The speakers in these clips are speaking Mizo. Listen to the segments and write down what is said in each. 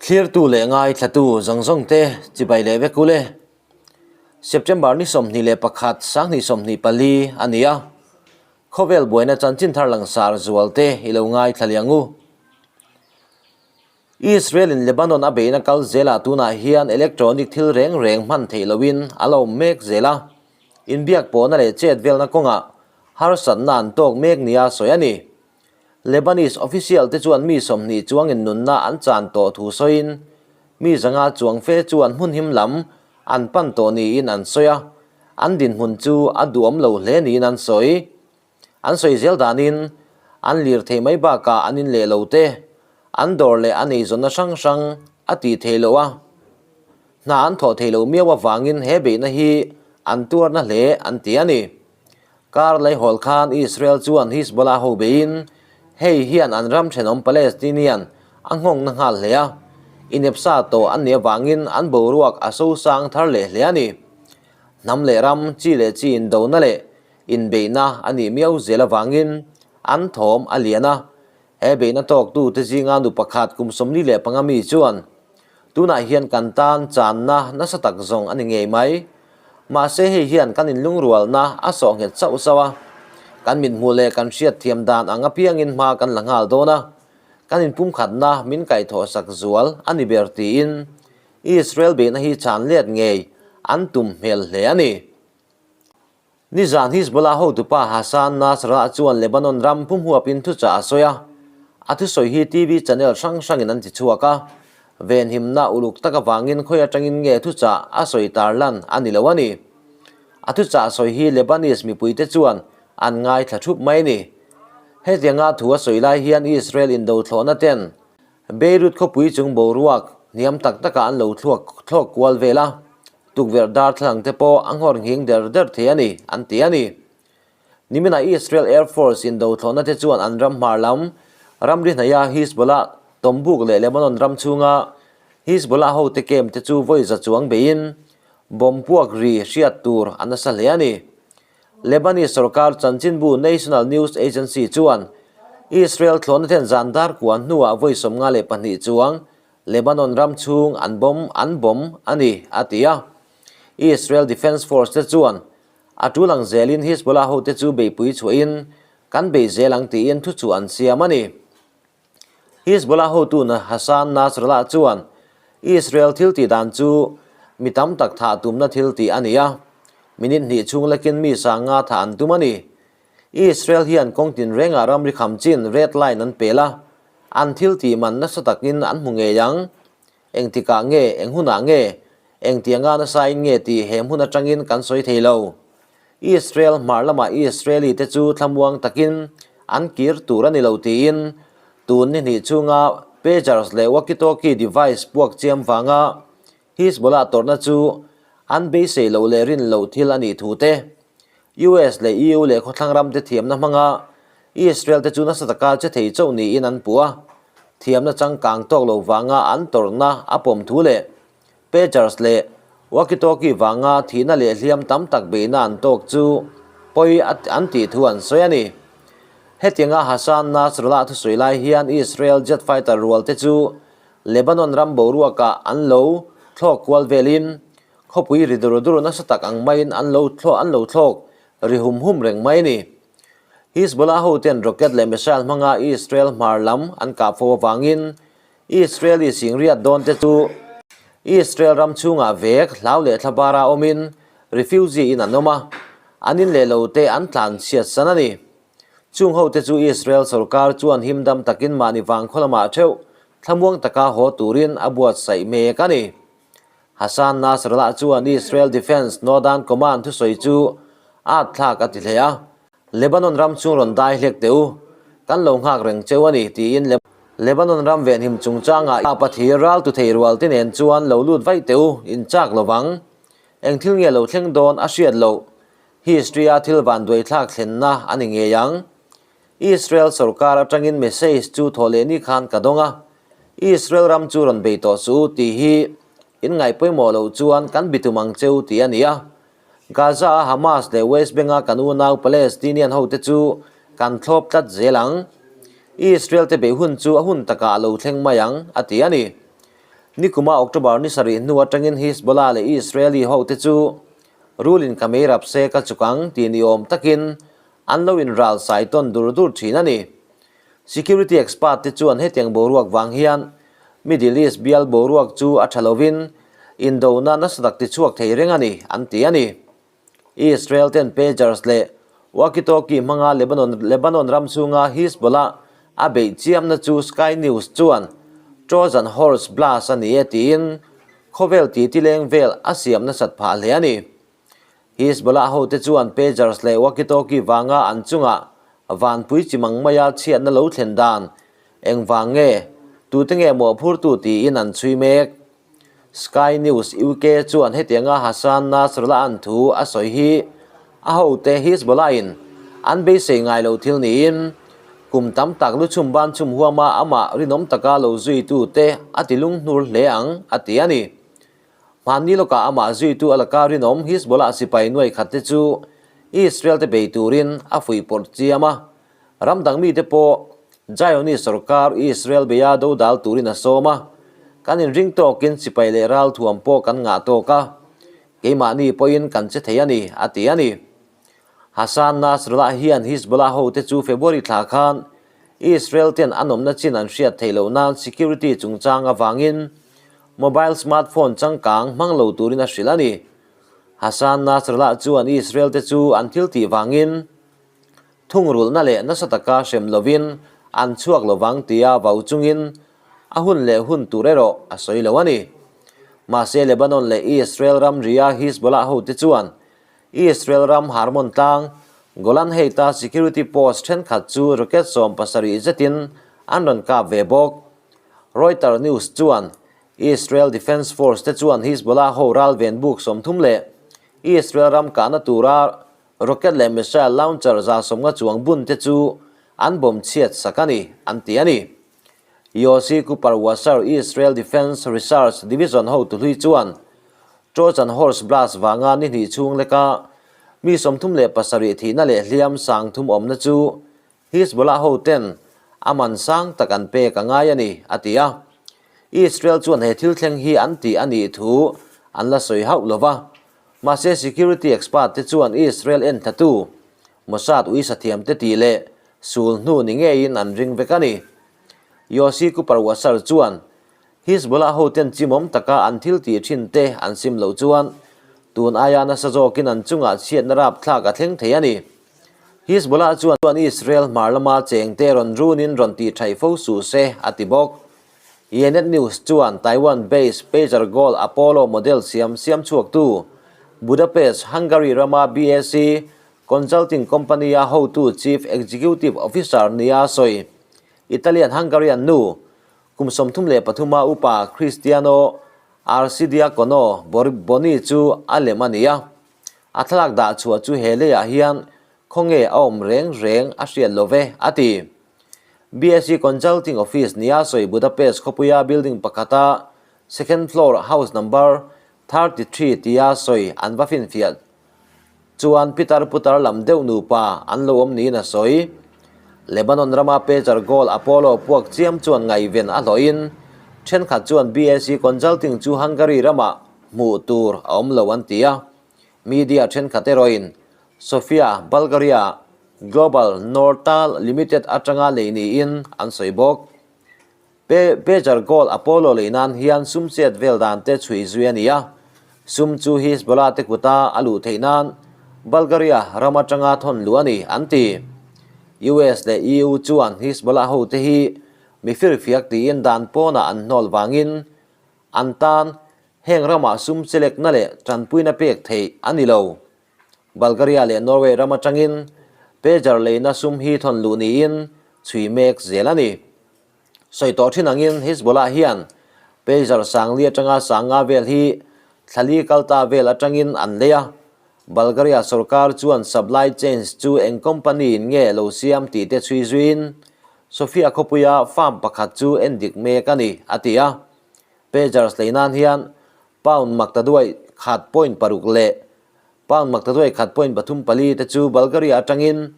Thlirtu leh ngaithlatu zawng zawng te chibai leh vek ule. September ni 21 2024 a ni a. Khawvel buaina chanchin thar langsar zual te i lo ngaithla liang u. Israel in Lebanon a beihna kal zelah tunah hian electronic thil reng reng hman theih loin a la awm mek zel a. Inbiak pawhna leh chet velna kawngah harsatna an tawk mek nia sawi a ni. Lebanese official te chuan mi 20 chuangin nunna an chan tawh thu sawiin mi 500 chuang fe chuan hmun him lam an pan tawh niin an sawi a, an dinhmun chu a duhawm lo hle niin an sawi. An sawi zel danin an lir thei mai bakah an in leh lo te, an dawr leh an eizawnna hrang hrang a tih theih loh a, hna an thawh theih loh miau avangin he beihna hi an tuarna hle an ti a ni. Kar leihawl khan Israel chuan Hizbollah ho beiin hei hian an ram thenawm Palestinian a nghawngna nghal hle a, inepsa tawh an nih avangin an boruak a sosang thar leh hle a ni. Hnam leh ram, chi leh chi indona leh inbeihna a nih miau zel avangin an thawm a lian a, he beihna tawktute zinga nu pakhat kum 45 mi chuan Tunah hian kan tan channa nasa tak zawng a ni ngei mai. Mahse hei hian kan inlungrualna a sawh nghet sauh sauh a. Kan mithmuh leh kan hriatthiam dan ang apiangin hma kan la nghal dawn a. Kan inpumkhatna min kaihthawhsak zual a ni ber tiin Israel beihna hi chan let ngei an tum hmel hle a ni. Nizan Hizbollah hotupa Hassan Nasrallah chuan Lebanon ram pumhuapin thuchah a sawi a, a thusawi hi TV channel hrang hrangin an ti chhuak a, venhimna uluk tak avangin khawi atangin nge thuchah a sawi tarlan a ni lo a ni. A thuchah sawi hi Lebanese mipuite chuan an ngaithla thup mai a ni. Hetianga thu a sawi lai hian Israel indothlawhna ten Beirut khawpui chung boruak hniam tak takah an lo thluak thlawk kual vel a, tukverh darthlalang te pawh a nghawr nghing der der thei a ni, an ti a ni. Niminah Israel Air Force in dothlawhna te chuan an ram hmar lam ramri hnaia Hizbollah tawmbuk leh Lebanon ram chhunga Hizbollah hote camp te chu vawi za chuang beiin bomb puak ri hriat tur a nasa hle a ni. Lebanese sorkar chanchinbu National News Agency chuan Israel thlawhna ten zan dar kuan hnuah vawi 52 chuang Lebanon ram chhung an bomb an bomb a ni, a ti a. Israel Defense Force te chuan a tul ang zelin Hizbollah hote chu beihpui chhuahin kan bei zel ang tiin thuchhuah an siam a ni. Hizbollah hotu Hassan Nasrallah chuan Israel thil tih dan chu mi tam tak thah tumna thil tih a ni a, minute hnih chhung lekin mi 500 thah an tum a ni. Israel hian kawng tinrengah ramri kham chin red line an pel a, an thil tih man nasa takin an hmu ngei ang. Engtikah nge, eng hunah nge, engtianga nasain nge tih he hmun atangin kan sawi thei lo. Israel hmar lamah Israeli te chu thlamuang takin an kir tur a ni lo tiin tun ni hnih chhunga pagers leh walkie-talkie device puak chiam vanga Hizbollah tawrhna chu an beisei loh leh rin loh thil a nih thu te, US leh EU leh khawthlang ram te thiamna hmanga Israel te chu nasa taka che thei chauh niin an puh a, thiamna changkang tawk lo vanga an tawrhna a pawm thu leh pagers leh walkie-talkie vanga thihna leh hliam tam tak beihna an tawk chu pawi an tih thu an sawi a ni. Hetianga Hassan Nasrallah thusawi lai hian Israel jet fighter rual te chu Lebanon ram boruakah an lo thlawk kual velin khawpui ri dur dur nasa tak ang maiin an lo an lo thlawk ri hum hum reng mai a ni. Hizbollah hoten rocket leh missile hmanga Israel hmar lam an kah fo avangin Israeli singriat dawn te chu Israel ram chhungah vek hlau leh thlabara awmin refugee in an awm a, an in leh lo te an tlan chhiat san a ni. Chung hote chu Israel sorkar chuan himdam takin mahni vang khaw lamah theuh thlamuang taka haw turin a buatsaih mek a ni. Hassan Nasrallah chuan Israel Defense Northern Command thusawi chu a thlak a ti hle a, Lebanon ram chung rawn dai hlek teh u, kan lo nghak reng cheu a ni, tiin Lebanon ram venhim chungchangah a pathir ral tu thei rual te nen chuan lo lut vaih teh u, in chak lovang. Eng thil nge lo thleng dawn a hriat loh. History-a thil vanduai thlak thlenna a ni ngei ang. Israel sorkar atangin message chu thaw leh ni khan ka dawng a, Israel ram chu rawn bei tawh suh u tih hi in ngaih pawimawh loh chuan kan bitum ang cheu tih a ni a. Gaza-a Hamas leh West Bank-a kan unau Palestinian hote chu kan thlawp tlat zel ang. Israel te beih hun chu a hun takah a lo thleng mai ang, a ti a ni. Nikuma October ni sarih hnu atangin Hizbollah leh Israeli hote chu rulin ka mei rap se ka chuk ang tih ni awm takin an lo inral sai tawn dur dur thin a ni. Security expert te chuan hetiang boruak vang hian Middle East bial boruak chu a tha lovin indona nasa tak tichhuak thei reng a ni, an ti a ni. Israel ten pagers leh walkie-talkie hmanga Lebanon Lebanon ram chhunga Hizbollah a beih chiamna chu Sky News chuan Trojan horse blast a ni e tiin khawvel titi leng vel a siam nasat phah hle a ni. Hizbollah hote chuan pagers leh walkie-talkie vanga an chunga vanpui chi mang maia chhiatna lo thlen dan engvang nge tute nge mawhphurtu tiin an chhui mek. Sky News UK chuan hetianga Hassan Nasrallah an thu a sawi hi a hote Hizbollah in an beisei ngai lo thil niin kum tam tak lu chhum ban chhum huama amah rinawm taka lo zuitute a ti lunghnur hle ang a ti a ni. Hmanni lawkah amah zuitu a laka rinawm Hizbollah sipai nuai khat te chu Israel te bei turin a fuihpawrh chiam a, Ram dang mite pawh Zionist sorkar Israel beia dodal turin a sawm a, kan inring tawkin sipai leh ralthuam pawh kan ngah tawk a, keimahni pawhin kan che thei a ni, a ti a ni. Hassan Nasrallah hian Hizbollah hote chu February thla khan Israel ten an awmna chin an hriat theih loh nan security chungchang avangin mobile smartphone changkang hmang lo turin a hrilh a ni. Hassan Nasrallah chuan Israel te chu an thil tih vangin Thungrulhna leh nasa taka hrem lovin an chhuak lovang tia vau chungin a hun leh hun tur erawh a sawi lo a ni. Mahse Lebanon leh Israel ramria Hizbollah hote chuan Israel ram Harmon tlang Golan Height-a security post thenkhat chu rocket 70 zetin an rawn kap ve bawk. Reuters news chuan Israel Defence Force te chuan Hizbollah ho ralven buk 30 leh Israel ram kahna tura Rocket leh missile launcher 150 chuang bun te chu an bomb chhiat sak a ni, an ti a ni. Yossi Kuperwasser Israel Defence Research Division hotu hlui chuan Trojan Horse blast vanga ni hnih chhung leka mi 37 thihna leh hliam 30 awmna chu Hizbollah ho ten a man sang tak an pek a ngai a ni, a ti a. Israel chuan he thil thleng hi an tih a nih thu an la sawi hauh lo va. Mahse security expert te chuan Israel enthlatu Mossad uisathiam te tih leh sul hnu ni ngeiin an ring vek a ni. Yossi Kuperwasser chuan Hizbollah ho ten chimawm taka an thil tih thin te an sim loh chuan tun aia nasa zawkin an chungah chhiatna rapthlak a thleng thei a ni. Hizbollah chuan Israel hmar lama chengte rawn runin rawn tih thaih fo suh se, a ti bawk. Ynet News chuan Taiwan-based Pager Gold Apollo model siam siam chhuaktu Budapest, Hungary rama BAC Consulting Company-a hotu Chief Executive Officer nia sawi Italian-Hungarian nu kum 33 a upa Cristiano Arcidiacono Boni chu a lem a ni a. A thlalak dah chhuah chu he leiah hian khawnge a awm reng reng a hriat lo ve, a ti. BSE Consulting Office nia sawi Budapest khawpuia building pakhata second floor house number 33 tia sawi an va finfiah chuan pitar putar lam deuh nupa an lo awm niin a sawi. Lebanon rama pager goal Apollo puak chiam chuan ngaihven a hlawhin thenkhat chuan BSE Consulting chu Hungary ramah hmuh tur a awm lo an ti a. Media thenkhat erawhin Sofia, Bulgaria, Global Nortal Limited atanga lei niin an sawi bawk. Pager Gold Apollo lei nan hian sum chet vel dan te chhui zui a ni a, sum chu Hizbollah te kuta a luh theih nan Bulgaria ram atanga thawn luh a ni, an ti. US leh EU chuan Hizbollah hote hi mi firfiak tiin dan pawnah an hnawl vangin an tan heng ramah sum chelekna leh tanpuina pek theih a ni lo. Bulgaria leh Norway ram atangin pager leina sum hi thawn luh niin chhui mek zel a ni. Sawi tawh thin angin Hezbollah hian pager 4000 atanga 5000 vel hi thlali kalta vel atangin an lei a. Bulgaria sorkar chuan supply chains chu eng company in nge lo siam tih te chhui zuiin Sofia khawpuia farm pakhat chu endik mek a ni, a ti a. Pagers lei nan hian Pound maktaduai khat point paruk leh pound maktaduai khat point pathum pali te chu Bulgaria atangin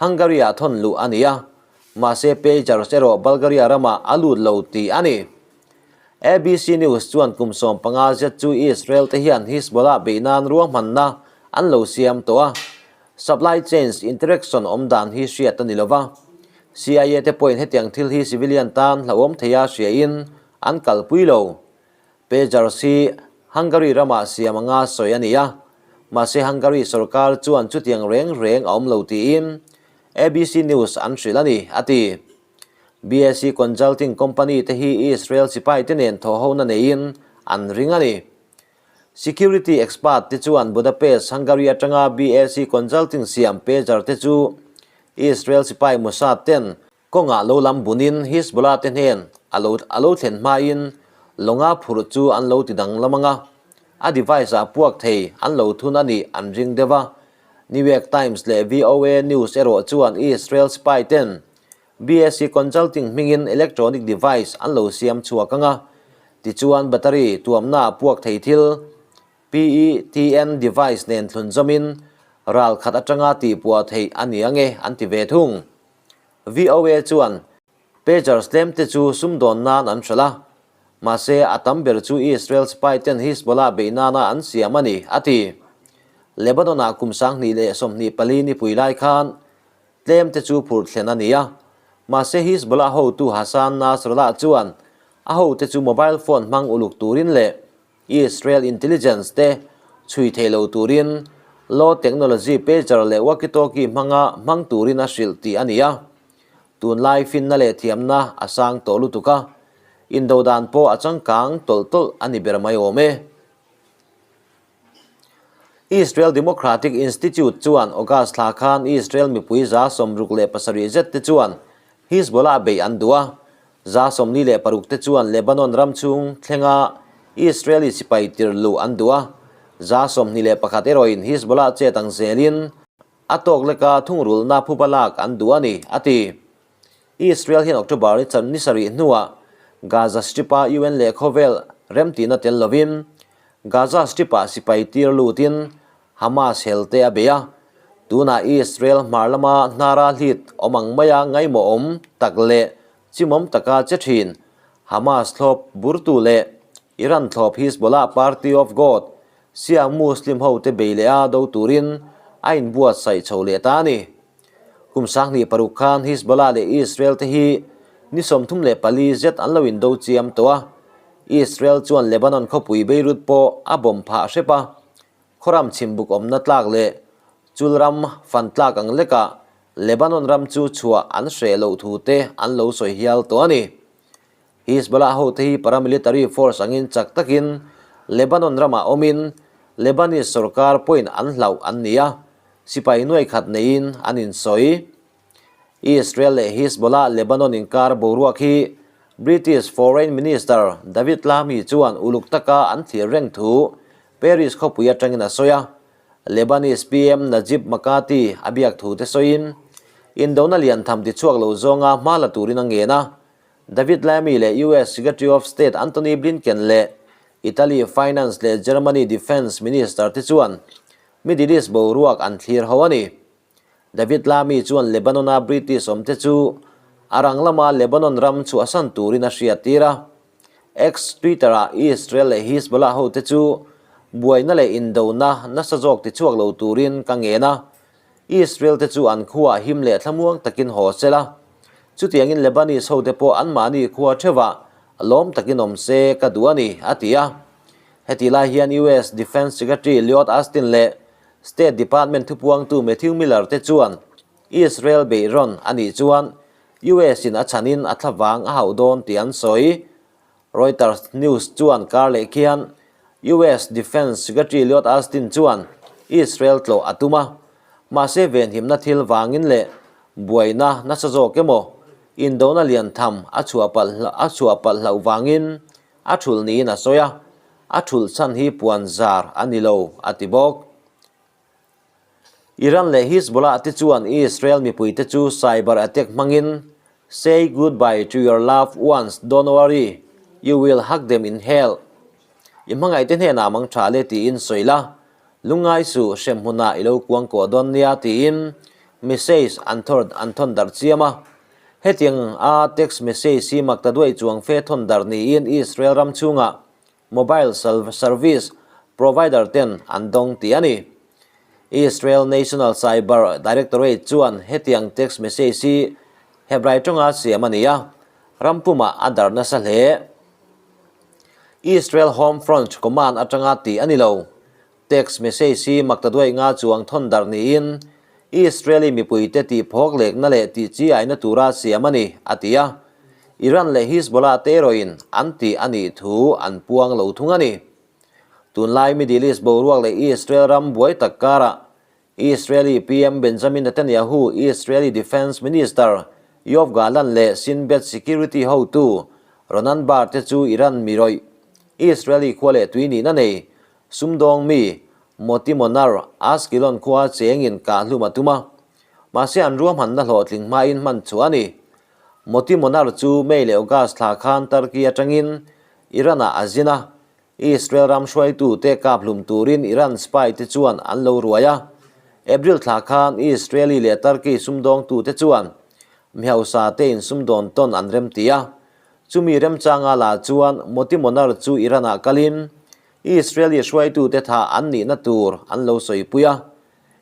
Hungary ah thawn luh a ni a, mahse pagers erawh Bulgaria ramah a lut lo tih a ni. ABC News chuan kum 15 zet chu Israel te hian Hezbollah beih nan ruahmanna an lo siam tawh a, supply chains interaction awm dan hi hriat a ni lova. CIA te pawhin hetiang thil hi civilian tan hlauhawm theia hriain an kalpui lo. Pagers hi Hungary ramah siam anga sawi a ni a, mahse Hungary sorkar chuan chutiang reng reng a awm lo tiin ABC News an hrilh a ni, a ti. BAC Consulting Company te hi Israel sipai te nen thawhhona neiin an ring a ni. Security expert te chuan Budapest, Hungary atanga BAC Consulting siam pager te chu Israel sipai Mossad ten Kawngah lo lam bunin Hizbollah te hnen a lo a lo thlen hmain lawnga phurh chu an lo ti danglam ang a, a device ah puak thei an lo thun a nih an ring deuh a. New York Times leh VOA News erawh chuan Israel spy ten BAC Consulting hmingin electronic device an lo siam chhuak ang a, tichuan battery tuamna ah puak thei thil PETN device nen thlun zawmin ral khat atanga tihpuah theih a ni ang e an ti ve thung. VOA chuan pagers tlem te chu sumdawn nan an hralh a, mahse a tam ber chu Israel spy ten Hezbollah beih nana an siam a ni, a ti. Lebanon-ah kum 2024 nipui lai khan tlem te chu phurh thlen a ni a, mahse Hezbollah hotu Hassan Nasrallah chuan a hote chu mobile phone hmang uluk turin leh Israel intelligence te chhui thei lo turin low technology pager leh walkie-talkie hmanga hmang turin a hrilh tih a ni a. Tunlai finna leh thiamna a sang tawh lutuk a, indo dan pawh a changkang tawlh tawlh a ni ber mai awm e. Israel Democratic Institute chuan August thla khan Israel mipui 67 zet te chuan Hezbollah beih an duh a, 46 te chuan Lebanon ram chhung thlenga Israeli sipai tir luh an duh a, 21 erawhin Hezbollah chet ang zelin a tawk leka thungrulhna phuba lak an duh a ni, a ti. Israel hian October ni ni sarih hnuah Gaza Strip-a UN leh khawvel remtihna tel lovin Gaza Strip-ah sipai tir lutin Hamas helte a bei a, tunah Israel hmar lama hnara hlit awm ang maia ngaimawhawm tak leh chimawm taka che thin Hamas thlawp burtu leh Iran thlawp Hizbollah Party of God Shia Muslim hote bei leh a do turin a inbuatsaih chho leh ta a ni. Kum 2006 khan Hizbollah leh Israel te hi ni 34 zet an lo indo chiam tawh a, Israel chuan Lebanon khawpui Beirut pawh a bomb phah hrep a, khawram chhimbuk awmna tlak leh chul ram fan tlak ang lekah Lebanon ram chu chhuah an hreh loh thu te an lo sawi hial tawh a ni. Hizbollah hote hi paramilitary force angin chak takin Lebanon ramah awmin Lebanese sorkar pawhin an hlauh an ni a, Sipai nuai khat neiin an insawi. Israel leh Hizbollah Lebanon inkar boruak hi British Foreign Minister David Lammy chuan uluk taka an thlir reng thu Paris khawpui atangin a sawi a. Lebanese PM Najib Mikati a biak thu te sawiin, Indona lian tham tichhuak lo zawnga hma la turin a ngen a. David Lammy leh US Secretary of State Antony Blinken leh Italy Finance leh Germany Defence Minister te chuan Middle East boruak an thlir ho a ni. David Lammy chuan Lebanon-a British awmte chu a rang lama Lebanon ram chhuahsan turin a hriattir a. X-Twitter-ah Israel leh Hizbollah hote chu buaina leh indona nasa zawk tichhuak lo turin ka ngen a. Israel te chu an khuaah him leh thlamuang takin haw se la. Chutiangin Lebanese hote pawh anmahni khua theuhah lawm takin awm se ka duh a ni, a ti a. Heti lai hian US Defence Secretary Lloyd Austin leh State Department thupuangtu Matthew Miller te chuan Israel beih rawn a nih chuan US in a chhanin a thlavang a hauh dawn tih an sawi. Reuters News chuan kar leh khian US Defence Secretary Lloyd Austin chuan Israel tlawh a tum a, mahse venhimna thil vangin leh buaina nasa zawk emaw indona lian tham a chhuah palh hlauh vangin A thulh niin a sawi a, a thulh chhan hi puan zar a ni lo, a ti bawk. Iran leh Hizbollah te chuan Israel mipuite chu cyber attack hmangin Say goodbye to your loved ones, don't worry, you will hug them in hell. I hmangaihte hnenah mang tha le tiin sawi la, lungngai suh hrem hmunah i lo kuang kawh dawn nia tiin message an thawn darh chiam a. Hetiang a text message hi makta duai chuang fe thawn darh niin Israel ram chhungah mobile service provider ten an dawng tih a ni. Israel National Cyber Directorate chuan hetiang text message hi Hebrai tawnga siam a ni a, ram pumah a darh nasa hle. Israel Home Front Command atanga tih a ni lo. Text message hi makta duai nga chuang thawn darh niin Israeli mipuite tih phawk lekna leh tih chi aina tura siam a ni, a ti a. Iran leh Hizbollah te erawhin an tih a nih thu an puang lo thung a ni. Tunlai Middle East boruak leh Israel ram buai tak karah Israeli PM Benjamin Netanyahu, Israeli Defence Minister Yoav Gallant leh Shin Bet Security hotu Ronan Bar te chu Iran mi rawih Israeli khua leh tui nihna nei sumdawng mi Moti Monar Ashkelon khua chengin kahhlum a tum a, mahse an ruahmanna hlawhtling hmain hman chhuah a ni. Moti Monar chu May leh August thla khan Turkey atangin Iran-ah a zin a, Israel ram hruaitute kap hlum turin Iran spy te chuan an lo ruai a. April thla khan Israeli leh Turkey sumdawngtute chuan mihausa te insumdawn tawn an remti a. Chumi remchanga la chuan Moti Monar chu Iran-ah kalin Israeli hruaitute tha an nihna tur an lo sawipui a.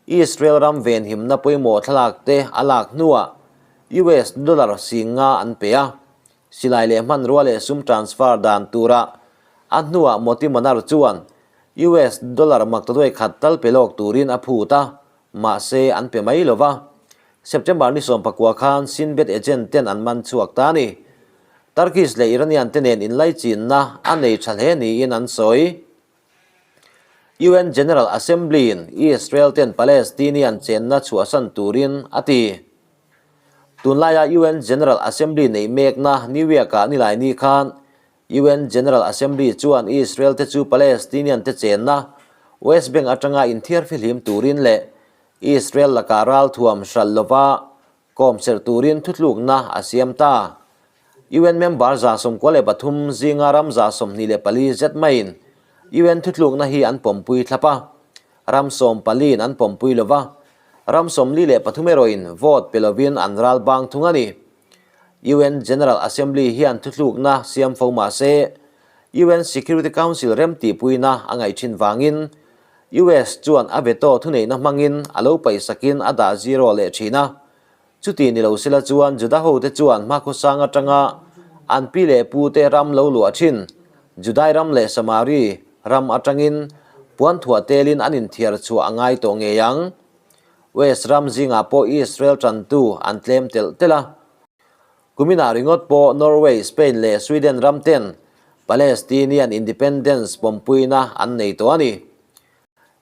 Israel ram venhimna pawimawh thlalak te a lak hnuah US dollar singa an pe a. Silai leh hmanrua leh sum transfer dan tura a hnuah Moti Monar chuan US dollar maktaduai khat tal pe lawk turin a phut a, mahse an pe mai lo va. September ni 19 khan Shin Bet agent ten an man chhuak ta a ni. Turkish leh Iranian te nen inlaichinna a nei tha hle niin an sawi. UN General Assembly-in Israel ten Palestinian chenna chhuahsan turin a ti. Tunlaia UN General Assembly neih mekna New York-ah nilai ni khan UN General Assembly chuan Israel te chu Palestinian te chenna West Bank atanga inthiar fihlim turin leh Israel lakah ralthuam hralh lova kawm serh turin thutlukna a siam ta. UN member 93 zinga ram 24 zet maiin UN thutlukna hi an pawmpui thlap a. Ram 14 in an pawmpui lova, ram 43 erawhin vote pe lovin an ral bang thung a ni. UN General Assembly hian thutlukna siam fo mah se, UN Security Council remtihpuina a ngaih thin vangin US chuan a veto thuneihna hmangin a lo paihsakin a dah zero leh thin a. Chuti ni lo sela chuan Juda hote chuan hmakhawsang atanga an pi leh pute ram lo luah thin Judai ram leh Samari ram atangin puan thuah telin an inthiar chhuah a ngai tawh ngei ang. West ram zingah pawh Israel tantu an tlem telh telh a. Kuminah ringawt pawh Norway, Spain leh Sweden ram ten Palestinian independence pawmpuina an nei tawh a ni.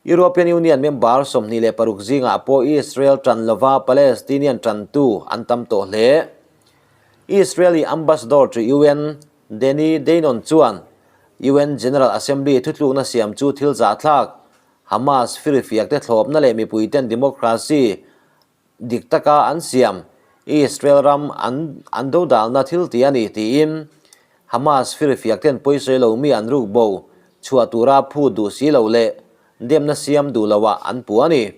European Union member 26 zingah pawh Israel tan lova Palestinian tantu an tam tawh hle. Israeli ambassador to UN, Danny Danon chuan UN General Assembly thutlukna siam chu thil zahthlak, Hamas firfiakte thlawpna leh mipuiten democracy dik taka an siam Israel ram an an dodalna thil tih a ni tiin Hamas firfiakten pawisawi lo mi an ruk bo chhuah tura phut duh si lo leh demna siam duh loah an puh a ni.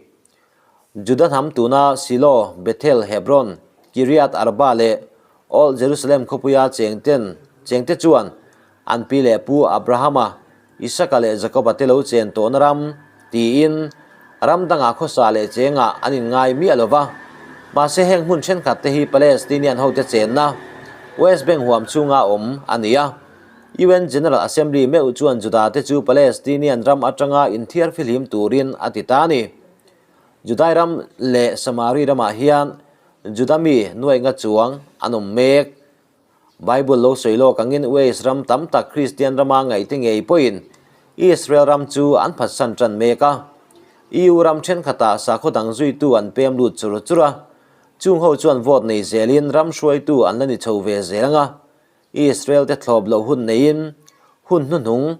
Juda hnam tuna Silo, Bethel, Hebron, Kiriath Arba leh Old Jerusalem khawpuia chengten chengte chuan an pi leh pu Abrahama, Isaka leh Jakoba te lo chen tawhna ram tiin ram dangah khawsa leh chengah an inngai miah lo va. Mahse heng hmun thenkhat te hi Palestinian hote chenna West Bank huam chhunga awm a ni a. UN General Assembly meuh chuan Juda te chu Palestinian ram atanga inthiar fihlim turin a ti ta a ni. Judai ram leh Samari ramah hian Juda mi nuainga chuang an awm mek. Bible lo sawi lawk angin West ram tam tak Kristian rama ngaihte ngei pawhin Israel ram chu an phatsan tan mek a. EU ram thenkhatah sakhaw dang zuitu an pem lut chur chur a. Chung ho chuan vote nei zelin ram hruaitu an la ni chho ve zel anga Israel te thlawp loh hun neiin hun hnuhnung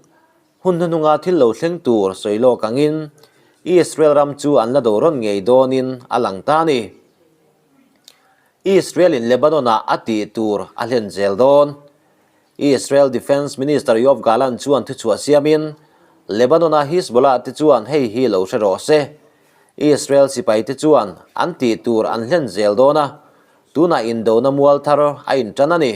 hun hnuhnunga thil lo thleng tur sawi lawk angin Israel ram chu an la do rawn ngei dawnin a lang ta a ni. Israel-in Lebanon-ah a tih tur a hlen zel dawn. Israel Defence Minister Yoav Gallant chuan thuchhuah siamin, Lebanon-a Hizbollah te chuan hei hi lo hre rawh se. Israel sipai te chuan an tih tur an hlen zel dawn a, Tunah indona mual thar a intan a ni.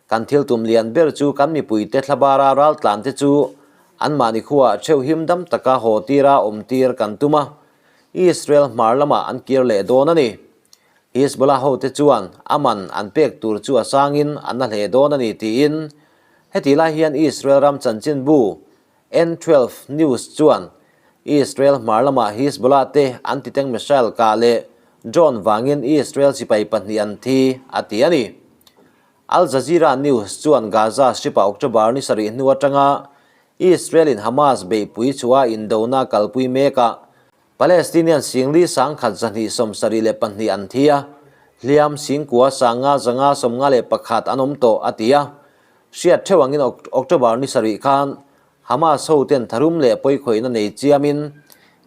Kan thil tum lian ber chu kan mipuite thlabara raltlante chu anmahni khuaah theuh him dam taka haw tira awm tir kan tum a, Israel hmar lamah an kir leh dawn a ni. Hezbollah hote chuan a man an pek tur chu a sangin an la hle dawn a ni tiin hetih lai hian Israel ram chanchinbu N12 News chuan Israel hmar lamah Hezbollah te anti-tank missile kah leh drone vangin Israel sipai pahnih an thi a ti a ni. Al Jazeera News chuan Gaza Strip-ah October ni sarih hnu atanga Israel-in Hamas beihpui chhuah indona kalpui mekah Palestinian singli sangkhat 272 an thi a, hliam singkua sanga 551 an awm tawh a ti a. Hriat theuh angin October ni sarih khan Hamas hoten tharum leh pawikhawihna nei chiamin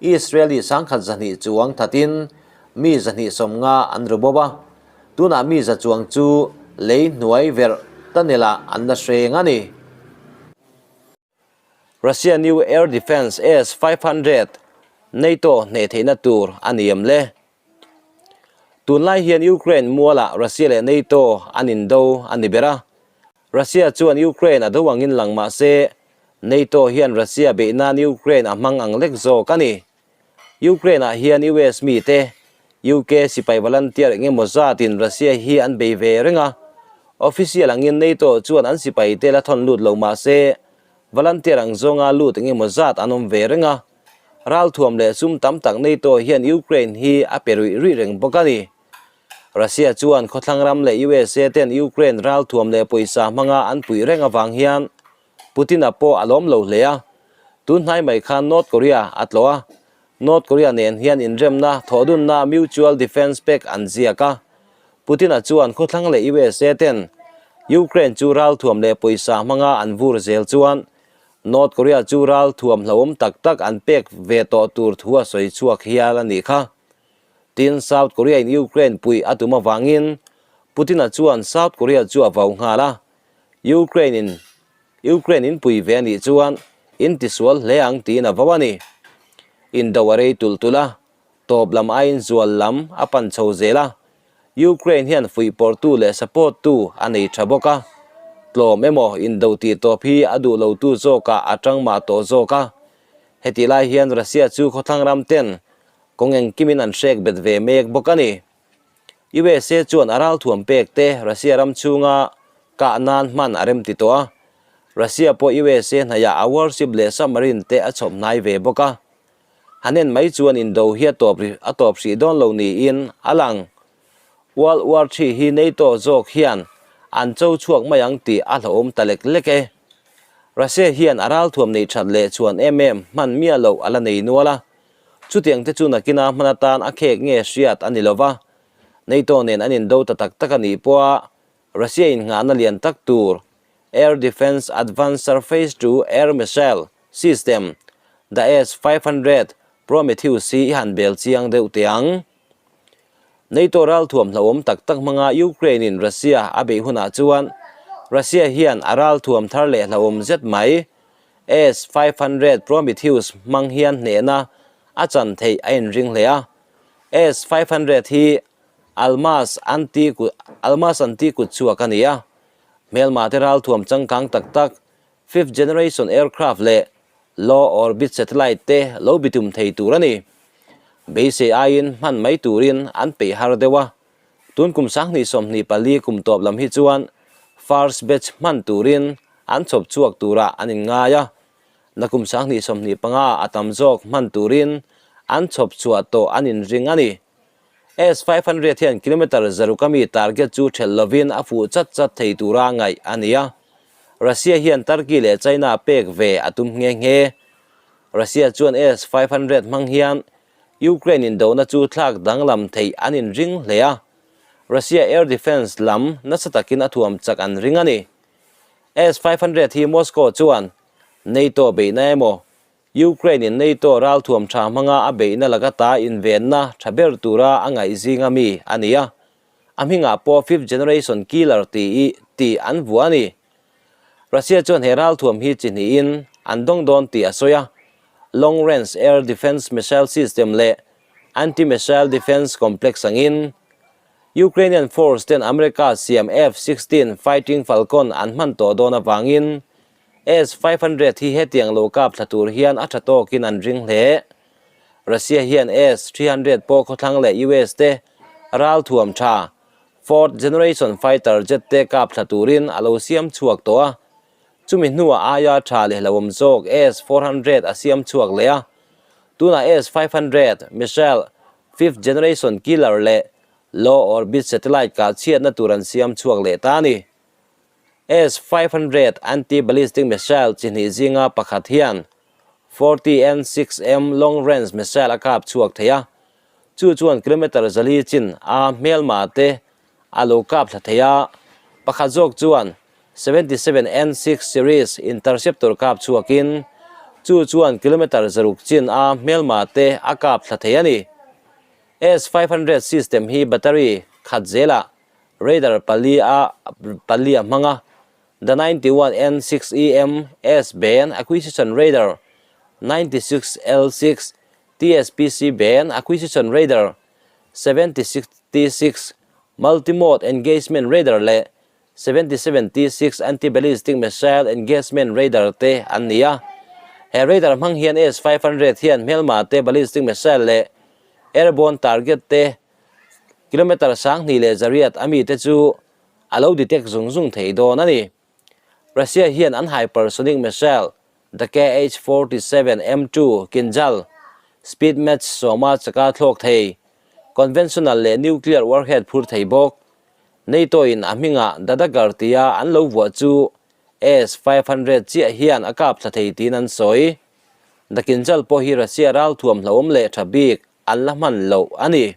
Israeli 1,200 chuang thatin mi 250 an ru bawp a, tunah mi za chuang chu lei hnuai verh tunnel-ah an la hreng a ni. Russia new air defence S-500 NATO hneh theihna tur a ni em le? Tunlai hian Ukraine mualah Russia leh NATO an indo a ni ber a. Russia chuan Ukraine a do angin lang mah se, NATO hian Russia beih nan Ukraine a hmang ang lek zawk a ni. Ukraine-ah hian US mite, UK sipai volunteer eng emaw zatin Russia hi an bei ve reng a. Official angin NATO chuan an sipaite la thawn lut lo mah se, volunteer ang zawnga lut eng emaw zat an awm ve reng a. Ralthuam leh sum tam tak NATO hian Ukraine hi a pe ruih ruih reng bawk a ni. Russia chuan khawthlang ram leh USA ten Ukraine ralthuam leh pawisa hmanga an puih reng avang hian Putin-a pawh a lawm lo hle a. Tun hnai mai khan North Korea a tlawh a, North Korea nen hian inremna thawhdunna Mutual Defense Pact an ziak a. Putin-a chuan khawthlang leh USA ten Ukraine chu ralthuam leh pawisa hmanga an vur zel chuan North Korea chu ral thuam hlauhawm tak tak an pek ve tawh tur thu a sawi chhuak hial a nih kha. Tin, South Korea in Ukraine puih a tum avangin Putin-a chuan South Korea chu a vau nghal a, Ukraine in Ukraine in pui ve a nih chuan in tisual hle ang tiin a vau a ni. Indo a rei tulh tulh a, tawp lam aiin zual lam a pan chho zel a, Ukraine hian fuihpawrtu leh support tu a nei tha bawk a, tlawm emaw indo tih tawp hi a duh lo tu zawkah a tang mah tawh zawk a. Hetih lai hian Russia chu khawthlang ram ten kawng engkimin an hrek bet ve mek bawk a ni. USA chuan a ralthuam pek te Russia ram chhunga kah nan hman a rem ti tawh a, Russia pawh USA hnaiah a warship leh submarine te a chhawp hnai ve bawk a. Han en mai chuan indo hi a tawp a tawp hrih dawn lo niin a lang. World War Three hi NATO zawk hian an cho chhuak mai ang tih a hlauhawm ta lek lek e. Russia hian a ralthuam neih that leh chuan em em hman miah loh a la nei nual a. Chutiang te chu nakina hman atan a khek nge hriat a ni lo va. NATO nen an indo ta tak tak a nih pawha Russia innghahna lian tak tur Air Defense Advanced Surface to Air Missile System, the S-500 Prometheus hi i han bel chiang deuh teh ang. NATO ralthuam hlauhawm tak tak hmanga Ukraine-in Russia a beih hunah chuan Russia hian a ralthuam thar leh hlauhawm zet mai S-500 Prometheus hmang hian hnehna a chan theih a inring hle a. S-500 hi Almaz anti Almaz anti kut chhuak a ni a, hmelma te ralthuam changkang tak tak fifth generation aircraft leh low orbit satellite te lo bitum thei tur a ni. Beisei aiin hman mai turin an peih har deuh a, tun kum 2024 kum tawp lam hi chuan first batch hman turin an chhawp chhuak turah an inngai a, nakum 2025 a tam zawk hman turin an chhawp chhuah tawh an inring a ni. S-500 hian kilometre zaruk a mi target chu ṭhelh lovin a fuh chat chat thei tura ngaih a ni a. Russia hian Turkey leh China pek ve a tum nghe nghe. Russia chuan S-500 hmang hian Ukraine indona chu thlak danglam theih an inring hle a, Russia air defence lam nasa takin a thuam chak an ring a ni. S-500 hi Moscow chuan NATO beihna emaw Ukraine in NATO ralthuam tha hmanga a beihna laka ta invenna tha ber tura a ngaih zinga mi a ni a, a hmingah pawh fifth generation killer tih tih an vuah a ni. Russia chuan he ralthuam hi chi hnihin an dawng dawn tih a sawi a, Long Range Air Defense Missile System leh Anti-Missile Defense Complex angin. Ukrainian force ten America siam F-16 Fighting Falcon an hman tawh dawn avangin S-500 hi hetiang lo kap thla tur hian a tha tawkin an ring hle. Russia hian S-300 pawh khawthlang leh US te ralthuam tha fourth generation fighter jet te kap thla turin a lo siam chhuak tawh a. Chumi hnuah aia tha leh hlauhawm zawk S-400 a siam chhuak leh a. Tunah S-500 missile fifth generation killer leh low orbit satellite kah chhiatna tur an siam chhuak leh ta a ni. S-500 anti-ballistic missile chi hnih zinga pakhat hian 40N6M long range missile a kap chhuak thei a, chu chuan kilometer 400 chin a hmelma te a lo kap thla thei a, pakhat zawk chuan 77N6 series interceptor kap chhuakin chu chuan kilometer 600 chin a hmelma te a kap thla thei a ni. S-500 system hi battery khat zelah radar pali a pali a hmang a, the 91N6EM S-band acquisition radar, 96L6 TSPC band acquisition radar, 76T6 multi-mode engagement radar leh 77T6 anti-ballistic missile engagement radar te an ni a. He radar hmang hian S-500 hian hmelma te ballistic missile leh airborne target te kilometre 2300 a mite chu a lo detect zung zung thei dawn a ni. Russia hian an hypersonic missile the Kh-47M2 Kinzhal speed Mach sawma chaka thlawk thei, conventional leh nuclear warhead phur thei bawk. NATO in a hmingah the Dagger tia an lo vuah chu S-500 chiah hian a kap thla thei tiin an sawi. The Kinzhal pawh hi Russia ralthuam hlauhawm leh tha bik an la hman loh a ni.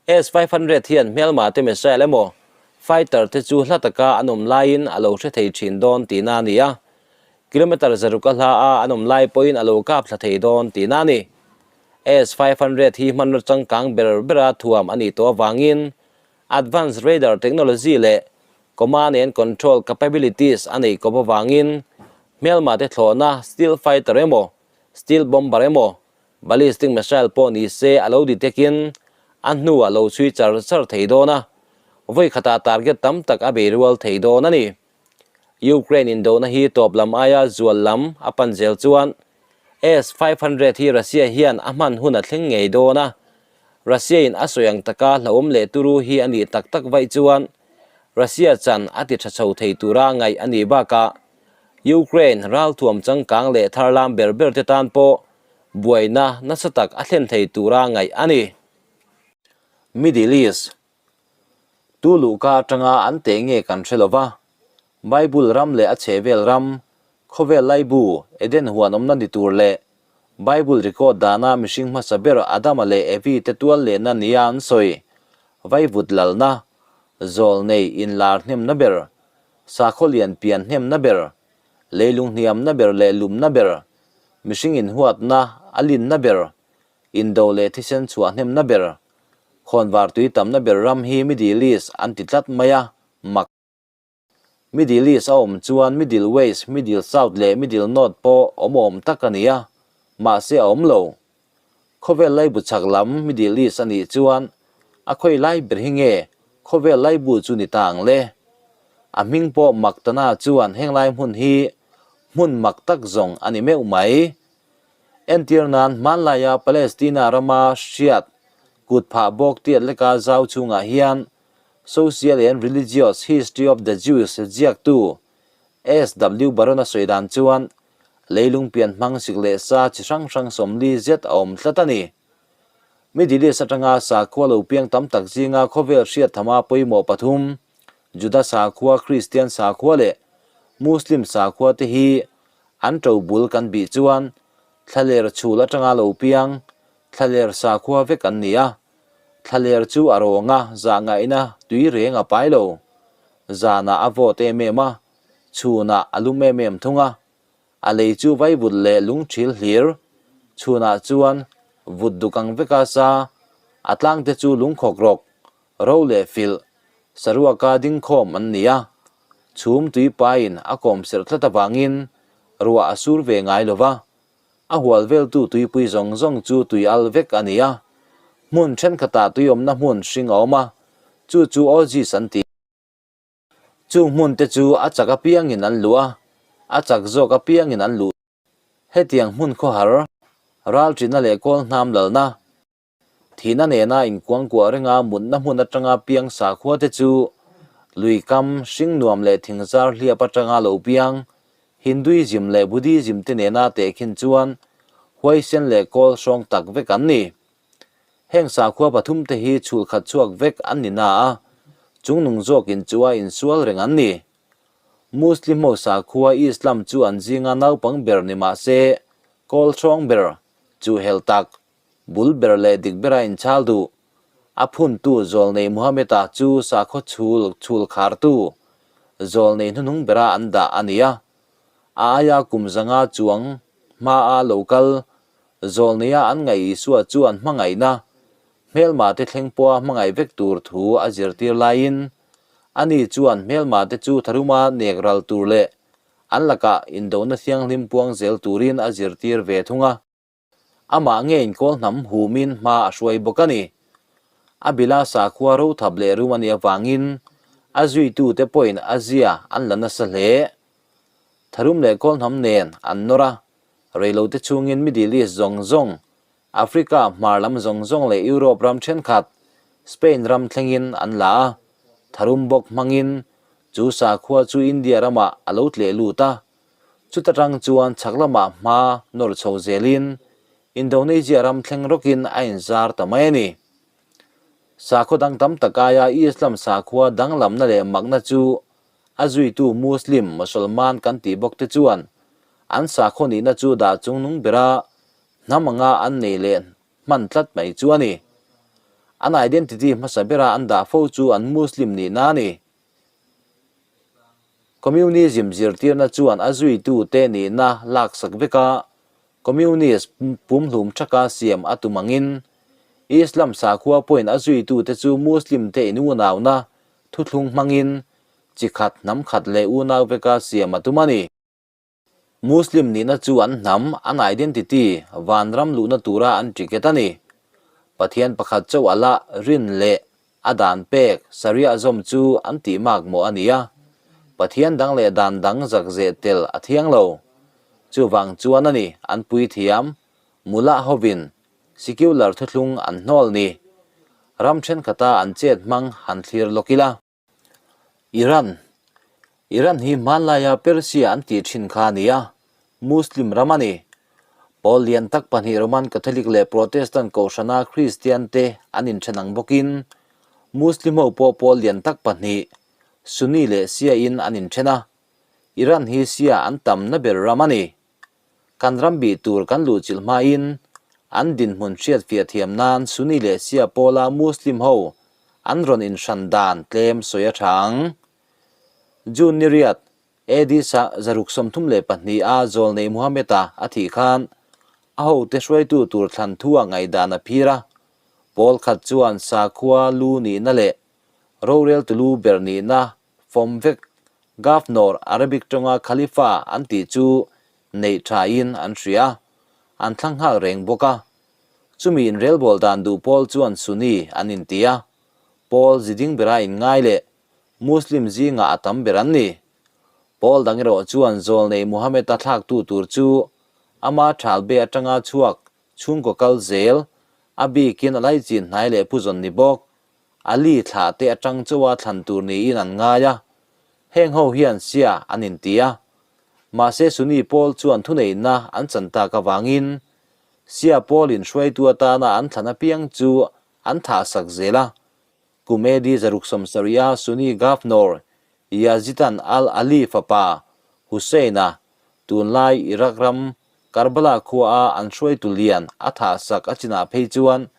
S-500 hian hmelma te missile emaw fighter te chu hla taka an awm laiin a lo hre thei thin dawn tihna a ni a, kilometre 600 a hla a an awm lai pawhin a lo kap thla thei dawn tihna a ni. S-500 hi hmanraw changkang ber bera thuam a nih tawh avangin advanced radar technology leh command and control capabilities a neih kawp avangin hmelma te thlawhna stealth fighter emaw stealth bomber emaw Ballistic missile pawh ni se a lo detect in a hnu a lo chhui char char thei dawn a, vawi khatah target tam tak a bei rual thei dawn a ni. Ukraine indona hi tawp lam aia zual lam a pan zel chuan S-500 hi Russia hian a hman hun a thleng ngei dawn a, Russia in a sawi ang taka hlauhawm leh turu hi a nih tak tak vaih chuan Russia chan a ti tha chho thei tura ngaih a nih bakah Ukraine ralthuam changkang leh tharlam ber ber te tan pawh buaina nasa tak a thlen thei tura ngaih a ni. Middle East Tu luhka atanga an teh nge kan hre lova, Bible ram leh a chhehvel ram, khawvel laibu, Eden huan awmna ni tur leh Bible record dana mihring hmasa ber Adama leh Evi te tual lehna nia an sawi, vaivut lalna, zawl nei inlar hnemna ber, sakhaw lian pian hnemna ber, leilung hniamna ber leh lumna ber, mihring inhuatna a linna ber, indo leh thisen chhuah hnemna ber, khawnvar tui tamna ber ram hi Middle East an ti tlat mai a, mak. Middle East a awm chuan Middle West, Middle South leh Middle North pawh awm awm tak a ni a, mahse a awm lo. Khawvel laibu chhak lam Middle East a nih chuan a khawi lai ber hi nge khawvel laibu chu ni ta ang le? A hming pawh mak tana chuan henglai hmun hi hmun mak tak zawng a ni meuh mai. Entir nan hmanlaia Palestina rama hriat kut phah bawk tiat leka zau chhungah hian Social and Religious History of the Jews ziaktu SW Baron a sawi dan chuan Leilung pian hmang sik leh sa chi hrang hrang 40 zet a awm tlat a ni. Middle East atanga sakhua lo piang tam tak zinga khawvel hriat thama pawimawh pathum, Juda sakhua, Kristian sakhua leh Muslim sakhua te hi an to bul kan bih chuan thlaler chhul atanga lo piang thlaler sakhua vek an ni a. Thlaler chu a rawng a, zah ngaihna tui reng a pai lo. Zanah a vawt em em a, Chhunah a lum em em thung a, a lei chu vaivut leh lungthil hlir. Chhunah chuan vut duk ang veka sa, a tlangte chu lungkhawk rawk, ro leh filh, saruaka dingkhawm an ni a. Chhum tui paiin a kawm serh tlat avangin ruah a sur ve ngai lo va, a hual veltu tuipui zawng zawng chu tui al vek a ni a. Hmun thenkhatah tui awmna hmun hring a awm a, Chu chu Aussies an ti. Chung hmun te chu a chak apiangin an luh a, a chak zawk apiangin an luh. Hetiang hmun khawhar, ralṭina leh kawl hnam lalna, thihna nena inkuangkuah renga mutna hmun atanga piang sakhua te chu lui kam, hring nuam leh thingzar hliap atanga lo piang, Hinduism leh Buddhism te nena tehkhin chuan huaisen leh kawl hrawng tak vek an ni. Heng sakhua pathumte hi chhul khat chhuak vek an ni na a, chungnung zawk inchua insual reng an ni. Muslim ho sakhua Islam chu an zinga naupang ber ni mah se, kawl hrawng ber, chuhhelh tak, bul ber leh dik bera inchhal duh. A phuntu Zawlnei Muhammad-a chu sakhaw chhul chhul khartu, Zawlnei hnuhnung bera an dah a ni a. A aia kum zanga chuang hmaa lo kal Zawlneia an ngaih Isua chu an hmangaihna, hmelmate thleng pawha hmangaih vek tur thu a zirtir laiin, ani chuan hmelmate chu tharuma nek ral tur leh an lakah indona thianghlim puang zel turin a zirtir ve thung a. Amah ngeiin kawl hnam humin hma a hruai bawk a ni. A bila sakhua rothap leh rum a nih avangin a zuitute pawhin a zia an la nasa hle. Tharum leh kawl hnam nen an nawr a, Reilote chhungin Middle East zawng zawng, Africa hmar lam zawng zawng leh Europe ram thenkhat, Spain ram thlengin an la a. Tharum bawk hmangin chu sakhua chu India ramah a lo tleh lut a. Chuta tang chuan chhak lamah hma nawr chho zelin Indonesia ram thleng rawkin a inzar ta mai a ni. Sakhaw dang tam tak aia Islam sakhua danglamna leh makna chu A zuitu Muslim, Mosolman kan tih bawk te chuan an sakhaw nihna chu dah chungnung bera hnam anga an nei leh hman tlat mai chu a ni. An identity hmasa bera an dah fo chu an Muslim nihna a ni. Communism zirtirna chuan a zuitu te nihna laksak vek a, Communist pumhlum thaka siam a tum angin Islam sakhua pawhin a zuitute chu Muslim te inunauna thuthlung hmangin chi khat, hnam khat leh unau veka siam a tum a ni. Muslim nihna chu an hnam, an identity, vanram luhna tura an ticket a ni. Pathian pakhat chauh a la rin leh a dan pek, Sharia zawm chu an tih mak mawh a ni a. Pathian dang leh dan dang zakzeh tel a thiang lo. Chuvang chuan a ni, an puithiam, Mullah hovin Secular thuthlung an hnawl ni. Ram thenkhat-a an chet hmang han thlir lawk ila. Iran Iran hi hmanlaia Persia an tih thin kha a ni a, Muslim ram a ni. Pawl lian tak pahnih Roman Catholic leh Protestant kohhrana Kristian te an inthen ang bawkin Muslim ho pawh pawl lian tak pahnih Sunni leh Shia in an inthen a. Iran hi Shia an tamna ber ram a ni. Kan ram bih tur kan luhchilh hmain an dinhmun hriatfiah thiam nan Sunni leh Shia pawla Muslim ho an rawn inhran dan tlem sawi a tha ang. June ni riat, AD 632 a Zawlnei Muhammad-a a thih khan a hote hruaitu tur thlan thu ah ngaihdan a phir a, pawl khat chuan sakhua lu nihna leh roreltu lu ber nihna fawm vek Governor, Arabic tawnga Khalifa an tih chu neih thain an hria, an thlang nghal reng bawk a. Chumi inrelbawl dan duh pawl chuan Sunni an inti a, pawl ziding bera inngai leh Muslim zingah a tam ber an ni. Pawl dang erawh chuan Zawlnei Muhammad-a thlaktu tur chu ama thalbe atanga chhuak chhungkaw kal zel, a bikin a laichin hnai leh puzawn ni bawk, Ali thlah te atang chauha thlan tur niin an ngai a, heng ho hian Shia an inti a. Mahse Sunni pawl chuan thuneihna an chan tak avangin Shia pawlin hruaitu atana an thlan apiang chu an thahsak zel a. Kum AD 670 a Sunni Governor Yazidan al-Ali fapa Hussein-a tunlai Iraq ram Karbala khuaa an hruaitu lian a thahsak a chinah phei chuan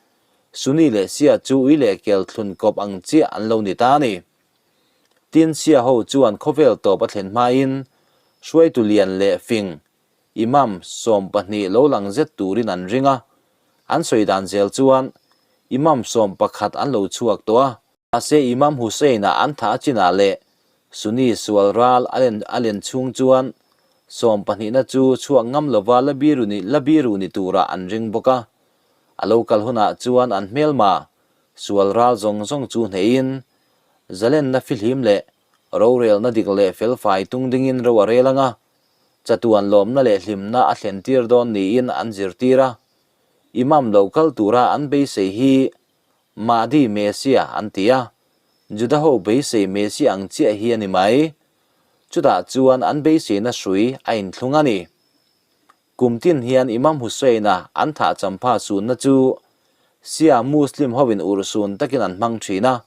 Sunni leh Shia chu ui leh kel thlun kawp ang chiah an lo ni ta a ni. Tin, Shia ho chuan khawvel tawp a thlen hmain hruaitu lian leh fing, Imam, 12 lo lang zet turin an ring a. An sawi dan zel chuan Imam 11 an lo chhuak tawh a. Mahse Imam Hussein-a an thah a chinah leh Sunni sual ral a len a len chhung chuan sawmpahnihna chu chhuak ngam lova la biru ni la biru ni turah an ring bawk a. A lo kal hunah chuan an hmelma sual ral zawng zawng chu hnehin. Zalenna fihlim leh rorelna dik leh felfai tung dingin ro a rel anga, chatuan lawmna leh hlimna a thlentir dawn niin an zirtir a. Imam lo kal tura an beisei hi Mahdi Messiah an ti a, Juda ho beisei Messiah ang chiah hi a ni mai. Chutah chuan an beiseina hrui a inthlung a ni. Kum tin hian Imam Hussein-a an thah champha sunna chu Shia Muslim hovin urhsun takin an hmang thin a,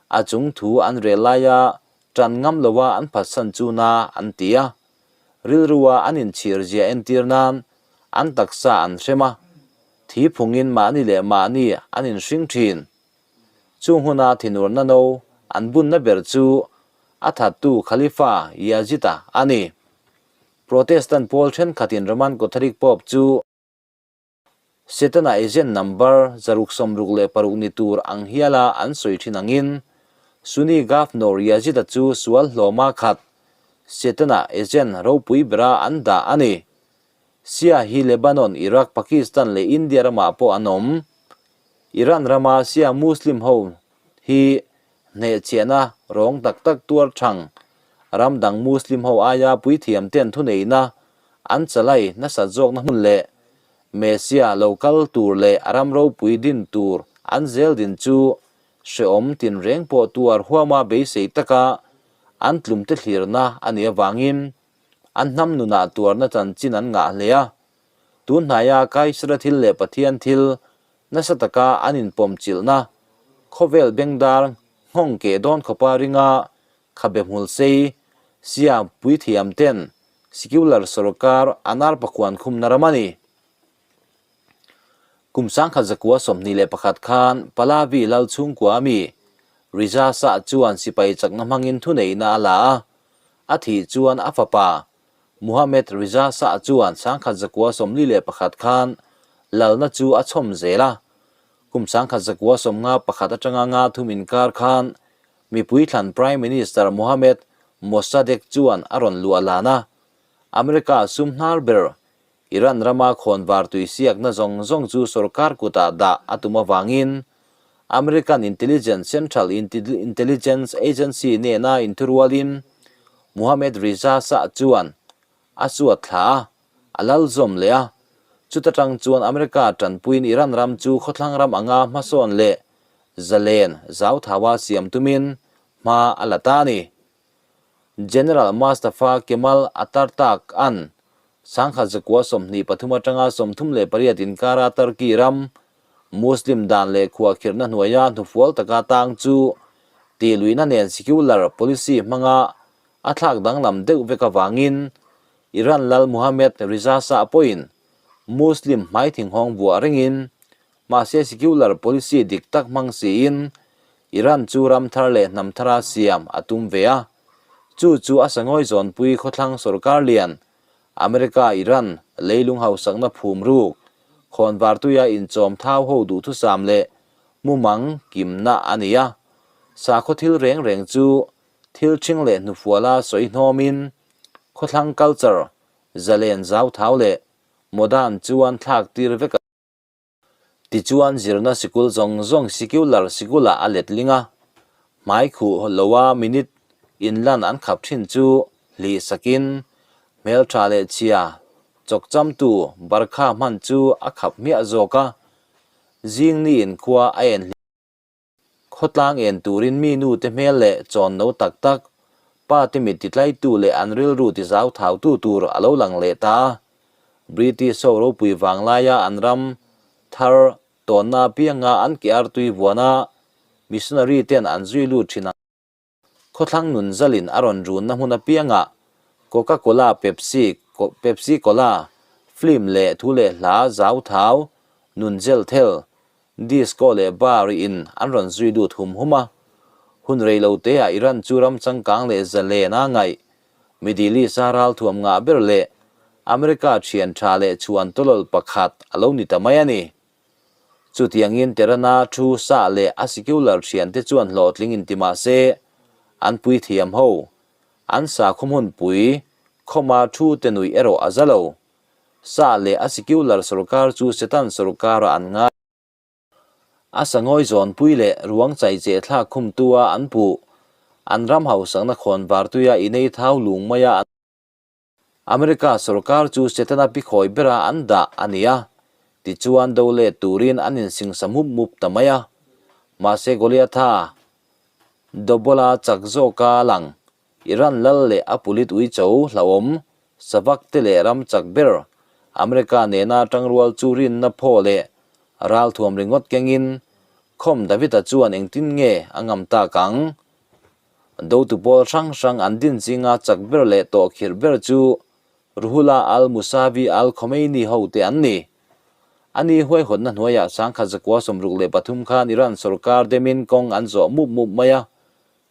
a chung thu an rel laia tan ngam loa an phatsan chu na an ti a, rilrua an inchhir zia entir nan an taksa an hrem a, thi phungin mahni leh mahni an inhring thin. Chung huna thinurna no an bunna ber chu a thattu Khalifa Yazid-a a ni. Protestant pawl thenkhatin Roman Catholic Pope chu Setana agent number 666 ni tur ang hiala an sawi thin angin Sunni Governor Yazid-a chu sual hlawma khat Setana agent ropui bera an dah a ni. Shia hi Lebanon, Iraq, Pakistan leh India ramah pawh an awm. Iran rama Shia Muslim ho hi Hnehchhiahna rawng tak tak tuar thang ram dang Muslim ho aia puithiam ten thuneihna an chalai nasat zawkna hmun leh Messiah lo kal tur leh a ram ropui din tur an zel din chu hrehawm tinreng pawh tuar huama beisei taka an tlumte thlirna a nih avangin an hnam nunah tuarna chanchin an ngah hle a. Tun hnaia Kaisara thil leh Pathian thil Nasa taka an inpawm chilhna khawvel bengdar nghawng keh dawn khawpa ringa khabe hmul sei sia puithiam ten secular sorkar an ar pakhuan khumna ram a ni. Kum 1921 khan Pahlavi lal chhungkua ami Riza Shah chuan sipai chakna hmangin thuneihna a la a, a thih chuan a fapa Muhammad Riza Shah chuan 1941 khan lalna chu a chhawm zel a, kum 1951 atanga nga thum inkar khan mipui thlan Prime Minister Mohammad Mossadegh chuan a rawn luah lan a, America sum hnar ber Iran rama khawnvar tuisiakna zawng zawng chu sorkar kutah dah a tum avangin American Intelligence Central Intelligence Agency nena inthurualin Mohammad Reza Shah chuan a suat thla a, a lal zawm leh a. Chuta tang chuan America tanpuiin Iran ram chu khawthlang ram anga hmasawn leh zalen zauthaua siam tumin hma a la ta a ni. General Mustafa Kemal Atatürk-a'n 1923 atanga 38 inkara Turkey ram Muslim dan leh khuahkhirhna hnuaia hnufual taka tang chu tihluihna nen secular policy hmanga a thlak danglam deuh vek avangin Iran lal Mohammad Reza Shah pawhin Muslim hmaithinghawng vuah ringin mahse secular policy dik tak hmang siin Iran chu ram thar leh hnam thara siam a tum ve a, chu chu a sangawi zawnpui khawthlang sorkar lian America Iran leilung hausakna phum ruk khawnvartuia inchawm thau ho duhthusam leh mumang kimna a ni a. Sakhaw thil reng reng chu thil ṭhing leh hnufuala sawi hnawmin khawthlang culture zalen zauthau leh modern chuan thlak tir vek a. Tichuan zirna sikul zawng zawng secular sikulah a letling a, hmai khuh loa minute inlan an khap thin chu hlih sakin hmeltha leh chhia chawkchamtu barkha hman chu a khap hmiah zawk a, zing niin khua a en hlim. Khawtlang en turin mi nu te hmel leh chawn no tak tak, pa te mit titlaitu leh an rilru tizau thautu tur a lo lang leh ta a. British ho ropui vanglaia an ram thar tawnna apianga an ke artui vuana missionary ten an zui lut thin ang. Khawthlang nun zalin a rawn runna hmun apiangah Coca-Cola, Pepsi, Pepsi Cola, film leh thu leh hla zau thau, nun gel thel, disco leh bar in an rawn zui lut hum hum a. Hun rei lo teah Iran chu ram changkang leh zalen a ngaih, Middle East-a ralthuam ngah ber leh America thian tha leh chhuan tawlawl pakhat a lo ni ta mai a ni. Chutiangin Tehran-a thu sah leh a secular thiante chuan hlawhtling inti mah se, an puithiam ho, an sakhaw hmunpui, khawma thu te nuih erawh a za lo. Sah leh a secular sorkar chu Satan sorkara an ngai. A sangawi zawnpui leh ruang chaicheh thlak khumtua an puh. An ram hausakna khawnvartuia inei thau lung maia an. America sorkar chu Setana pikhawi bera an dah a ni a, tichuan do let turin an insingsa mup mup ta mai a. Mahse Goliatha Dobola chak zawka lang Iran lal leh a pulit uicho hlauhawm savak te leh ram chak ber America nena tangrual chu rinna phaw leh ralthuam ringawt kengin khawm Davida chuan engtin nge a ngam tak ang? Dotu pawl hrang hrang an din zinga chak ber leh tawhkhirh ber chu Ruhullah al-Musavi al-Khomeini hote an ni. Ani huaihawtna hnuaiah sangkhat zakua 63 khan Iran sorkar demin kawng an zawh mup mup mai a,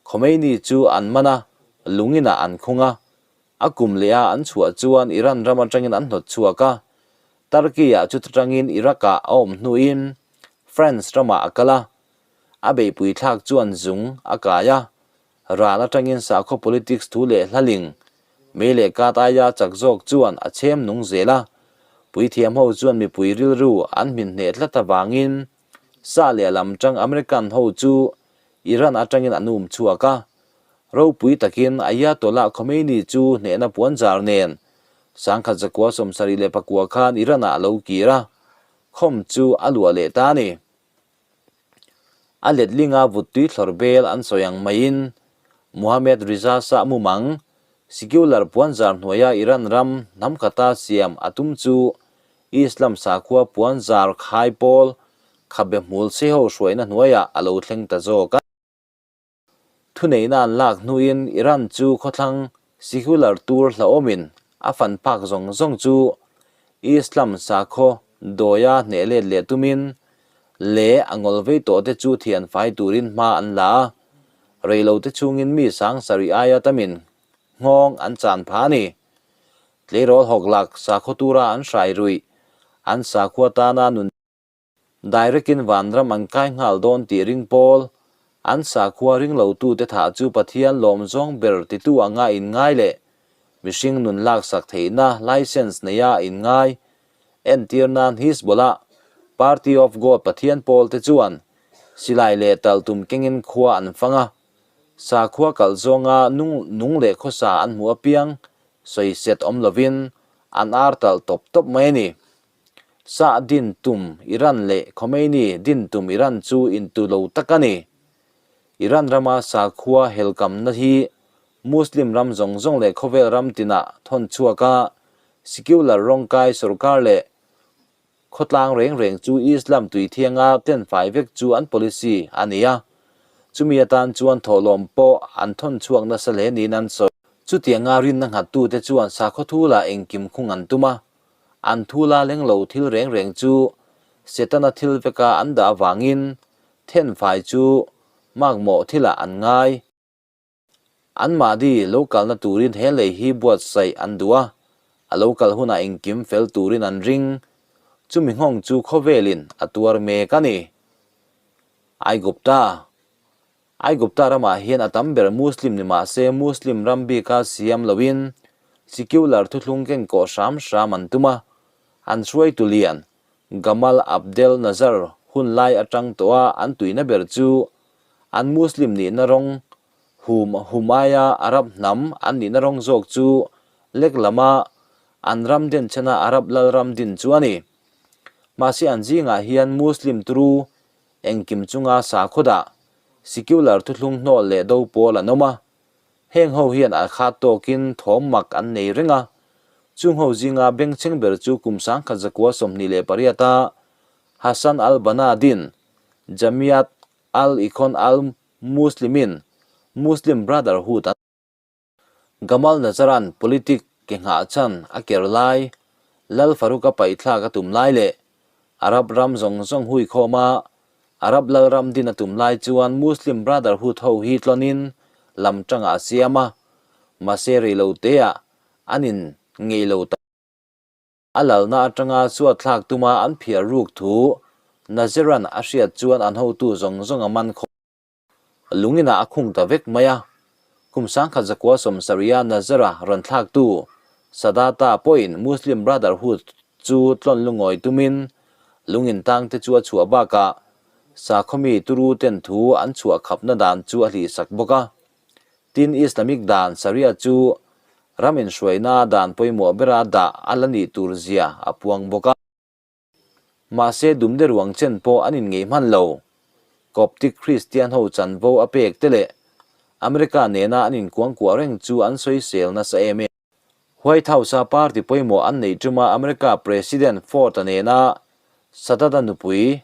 Khomeini chu an man a, lunginah an khung a. A kum leha an chhuah chuan Iran ram atangin an hnawt chhuak a, Turkey-ah chuta tangin Iraq-ah a awm hnuin France ramah a kal a, A beihpui thlak chuan zung a kai a, ral atangin sakhaw politics thu leh hlaling, mei leh kat aia chak zawk chuan a chhem nung zel a. Puithiam ho chuan mipui rilru an hmin hneh tlat avangin sa leh lam tang American ho chu Iran atangin an um chhuak a. Ropui takin Ayatollah Khomeini chu hnehna puanzar nen 1979 khan Iran-ah a lo kir a, khawm chu a luah leh ta a ni. A letlinga vuttui thlawr bel an sawi ang maiin Mohammad Riza Shah mumang, secular puanzar hnuaia Iran ram hnam khata siam a tum chu Islam sakhua puanzar khai pawl khabe hmul seho hruaina hnuaiah a lo thleng ta zawk a. Thuneihna an lak hnuin Iran chu khawthlang secular tur hlauhawmin a fan phak zawng zawng chu Islam sakhaw dawia hneh let leh tumin leh a ngawl vei tawh te chu thian fai turin hma an la a, reilote chhungin mi sang sarih aia tamin nghawng an chan phah a ni. Tleirawl hawklak sakhaw tura an hrai ruih an sakhua tana nun Direct-in vanram an kai nghal dawn tih ring pawl, an sakhua ring lotute thah chu Pathian lawm zawng ber titu anga inngai leh mihring nun laksak theihna license neia inngai entir nan Hizbollah, Party of God Pathian pawlte chuan silai leh tal tum kengin khua an fang a, sakhua kalh zawnga nung leh khawsa an hmuh apiang sawiset awm lovin an ar talh tawp tawp mai a ni. Shah din tum Iran leh Khomeini din tum Iran chu intu lo tak a ni. Iran rama sakhua helkamna hi Muslim ram zawng zawng leh khawvel ram tinah thawn chhuak a, secular rawngkai sorkar leh khawtlang reng reng chu Islam tuithianga tenfai vek chu an policy a ni a. Chumi atan chuan thawhlawm pawh an thawn chhuak nasa hle niin an sawi. Chutianga rinna nghattute chuan sakhaw thula engkim khung an tum a, An thu la leng lo thil reng reng chu Setana thil veka an dah avangin thenfai chu makmawh thilah an ngai. An mahni lo kalna turin he lei hi buatsaih an duh a, a lo kal hunah engkim fel turin an ring. Chumi nghawng chu khawvelin a tuar mek a ni. Aigupta. Aigupta ramah hian a tam ber Muslim ni mah se Muslim ram bika siam loin secular thuthlung kenkawh hram hram an tum a, an hruaitu lian Gamal Abdel Nasser hun lai atang tawha an tuina ber chu an Muslim nihna rawng hum hum aia Arab hnam an nihna rawng zawk chu lek lama an ram denchhena Arab lalram din chu a ni. Mahse an zingah hian Muslim turu Engkim chunga sakhaw dah, secular thuthlung hnawl leh do pawl an awm a. Heng ho hian a khat tawkin thawm mak an nei reng a. Chung ho zinga bengchheng ber chu kum 1928 a Hassan al-Banna din Jamiat al-Ikhwan al-Muslimin, Muslim Brotherhood, an. Gamal Nazaran politic ke nghah chan a ker lai, Lal Farouk-a paihthlak a tum lai leh Arab ram zawng zawng hui khawma Arab lal ram din a tum lai chuan Muslim Brotherhood ho hi tlawnin lam tangah a siam a, mahse rei lo teah an in ngei lo ta. A lalna atanga suatthlak tuma an phiar ruk thu Nazaran a hriat chuan an hotu zawng zawng a man khawp. Lungin ah a khung ta vek mai a. Kum 1970 a Nazara rawn thlaktu Sadata pawhin Muslim Brotherhood chu tlawn lungawi tumin lungin tangte chu a chhuah bakah sakhawmi turu ten thu an chhuah khapna dan chu a hlihsak bawk a. Tin, Islamic dan Sharia chu ram inhruaina dan pawimawh bera dah a la nih tur zia a puang bawk a. Mahse, dumde ruang chen pawh an inngeih hman lo. Coptic Christian ho chanvo a pek te leh America nena an inkuangkuah reng chu an sawisel nasa em em. White House-a party pawimawh an neih tuma America President Ford-a nena Sadat-a nupui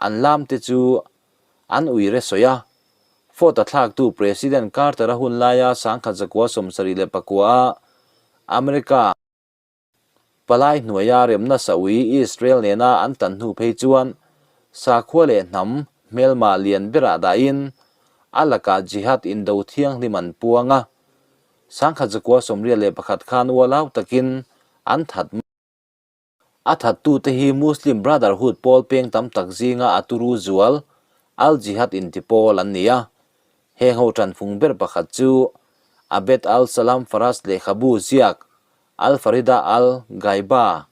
an lam te chu an uire sawi a. Ford-a thlaktu President Carter-a hun laia 1974-a America Palai hnuaia remna saui Israel nena an tan hnu phei chuan sakhua leh hnam hmelma lian berah dahin a lakah jihad indo thianghlim an puang a. 1981 khan ualau takin an that mai. A thattute hi Muslim Brotherhood pawl peng tam tak zinga a turu zual Al-Jihad inti pawl an ni a. Heng ho tanfung ber pakhat chu Abed al-Salam Faraj lehkhabu ziak Al-Farida al-Ghaiba,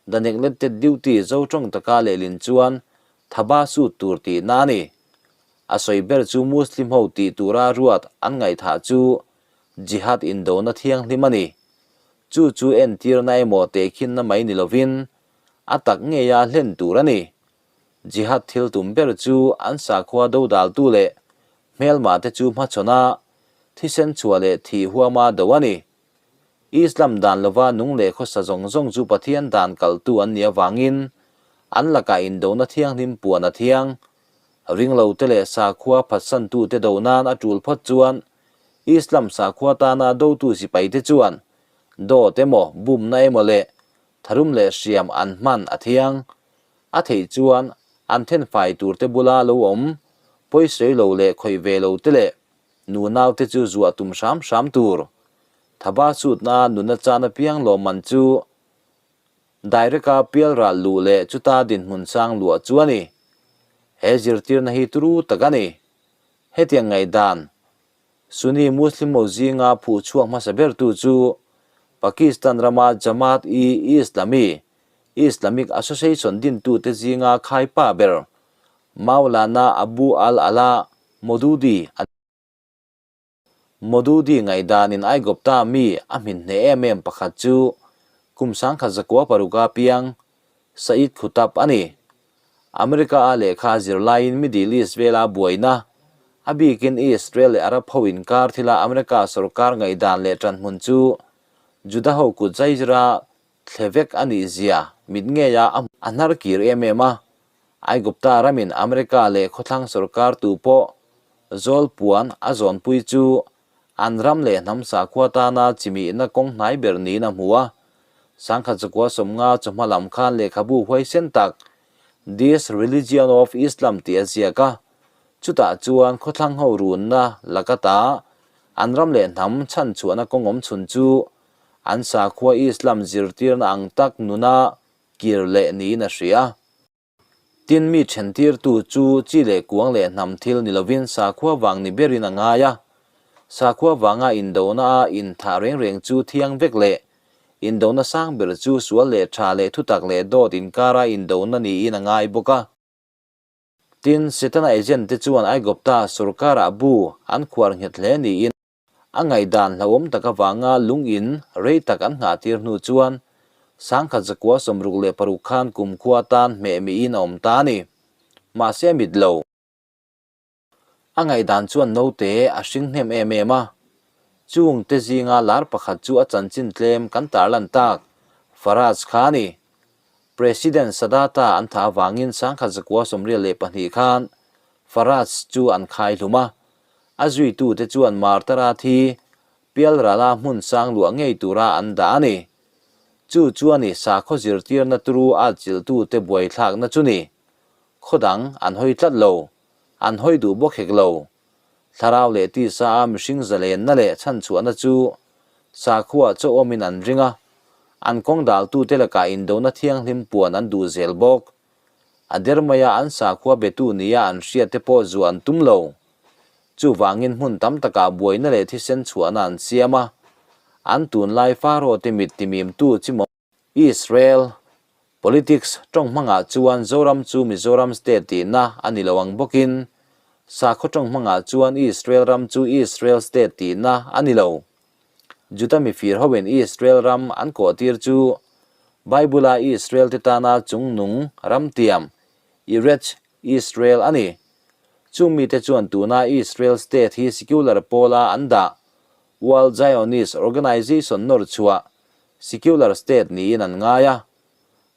The Neglected Duty zo tawng taka lehlin chuan thaba sut tur tihna a ni. A sawi ber chu Muslim ho tih tura ruat an ngaihthah chu Jihad indona thianghlim a ni. Chu chu entirna emaw tehkhinna mai ni lovin a tak ngeia hlen tur a ni. Jihad thil tum ber chu an sakhua dodaltu leh hmelmate chu hmachhawna thisen chhuah leh thih huama do a ni. Islam dan lova nung leh khawsa zawng zawng chu Pathian dan kaltu an nih avangin an lakah indona thianghlim puan a thiang. Ringlote leh sakhua phatsantute do nan a tul phawt chuan Islam sakhua tana dotu sipaite chuan dawt emaw, bumna emaw leh tharum leh hriam an hman a thiang. A theih chuan an thenfai turte bula lo awm, pawisawi lo leh khawih ve lote leh Nunaute chu zuah tum hram hram tur. Thaba chutna nuna chan apiang lawmman chu direct-a pial ral luh leh chuta dinhmun sang luah chu a ni. He zirtirna hi turu tak a ni. Hetiang ngaihdan Sunni Muslim ho zinga phuh chhuak hmasa bertu chu Pakistan rama Jamaat-e-Islami, Islamic Association dintute zinga khaipa ber Maulana Abu al-Ala Modudi a ni. Modudi ngaihdanin Aigupta mi a hmin hneh em em pakhat chu kum 1906 piang Said Qutb a ni. America-a lehkha zir laiin Middle East vela buaina, a bikin Israel leh Arab ho inkar thila America sorkar ngaihdan leh ṭanhmun chu Juda ho kut zaizira thle vek a nih zia mit ngeia a hnar kir em em a. Aigupta ramin America leh khawthlang sorkar tu pawh zawl puan a zawnpui chu an ram leh hnam sakhua tana chimihna kawng hnai ber niin a hmu a. 1950 chawhma lam khan lehkhabu huaisen tak This Religion of Islam tih a ziak a, chutah chuan khawthlang ho runna laka ta an ram leh hnam chhanchhuahna kawng awm chhun chu an sakhua Islam zirtirna ang tak nuna kir leh niin a hria. Tin, mi thentirtu chu chi leh kuang leh hnam thil ni lovin sakhua vang ni berin a ngai a. Sakhua vanga indona a inthah reng reng chu thiang vek leh indona sang ber chu sual leh tha leh thutak leh dawt inkara indona niin a ngai bawk a. Tin, Setana agent te chuan Aigupta sorkarah bu an khuar nghet hle niin A ngaihdan hlauhawm tak avanga lung in rei tak an nghahtir hnu chuan 1966 khan kumkhua atan hmeh miin a awm ta a ni. Mahse a mit lo. A ngaihdan chuan naute a hring hnem em em a. Chung te zinga lar pakhat chu a chanchin tlem kan tarlan tak Faraj kha a ni. President Sadat-a an thah avangin 1982 khan Faraj chu an khai hlum a. A zuitute chuan Martara thi Pialrala hmun sang luah ngei tura an dah a ni. Chu chuan i sakhaw zirtirna turu at chilhtute buaithlakna chu ni. Khaw dang an hawi tlat lo, an hawi duh bawk hek lo. Thlarau leh tisa a mihring zalenna leh chhanchhuahna chu sakhua chaw awmin an ring a, an kawng daltute lakah indona thianghlim puan an duh zel bawk. A der maia an sakhua betu nia an hriat te pawh zuah an tum lo. Chuvangin hmun tam takah buaina leh thisen chhuahna an siam a, an tunlai Pharaoh te mit timimtu chimawm Israel politics tawng hmangah chuan Zoram chu Mizoram state tihna a ni lo ang bawkin. Sakhaw tawng hmangah chuan Israel ram chu Israel state tihna a ni lo. Juda mifir hoin Israel ram an kawhtir chu Bible-a Israel te tana chungnung ram tiam, Eretz Israel a ni. Chung mite chuan tuna Israel state hi secular pawla an dah, World Zionist Organization nawr chhuah secular state niin an ngai a.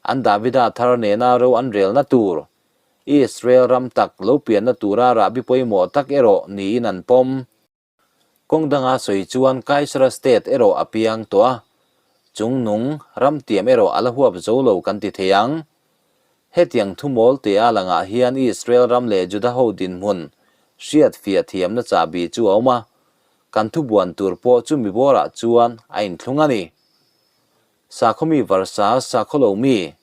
An Davida thar nena ro an relna tur, Israel ram tak lo pianna tura rahbi pawimawh tak erawh niin an pawm. Kawng danga sawi chuan Kaisara state erawh a piang tawh a, chungnung ram tiam erawh a la huap zo lo kan ti thei ang. Hetiang thumawl tea langah hian Israel ram leh Juda ho dinhmun hriat fiah thiamna chahbi chu a awm a, kan thubuan tur pawh chu mi bawrah chuan a inthlung a ni. Sakhaw mi varsa, sakhaw lo mi.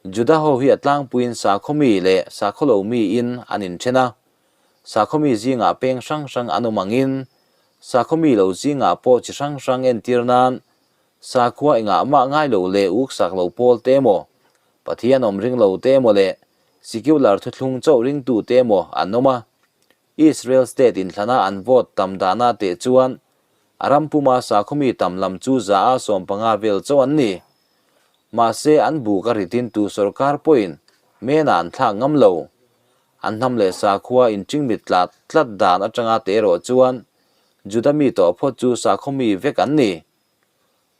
Juda ho hi a tlangpuiin sakhaw mi leh sakhaw lo miin an inthen a. Sakhaw mi zingah peng hrang hrang an awm angin, sakhaw mi lo zingah pawh chi hrang hrang entir nan sakhua engah mah ngai lo leh uksak lo pawl te emaw, Pathian awm ring lo te emaw leh secular thuthlung chauh ringtu te emaw an awm a. Israel state inthlana an vote tam dahna teh chuan a ram puma sakhawmi tam lam chu za a 15 vel chauh an ni. Mahse an buk a ritin tu sorkar pawhin mena an thlak ngam lo. An hnam leh sakhua inchingmit tlat tlat dan atanga teh erawh chuan Juda mi tawh phawt chu sakhawmi vek an ni.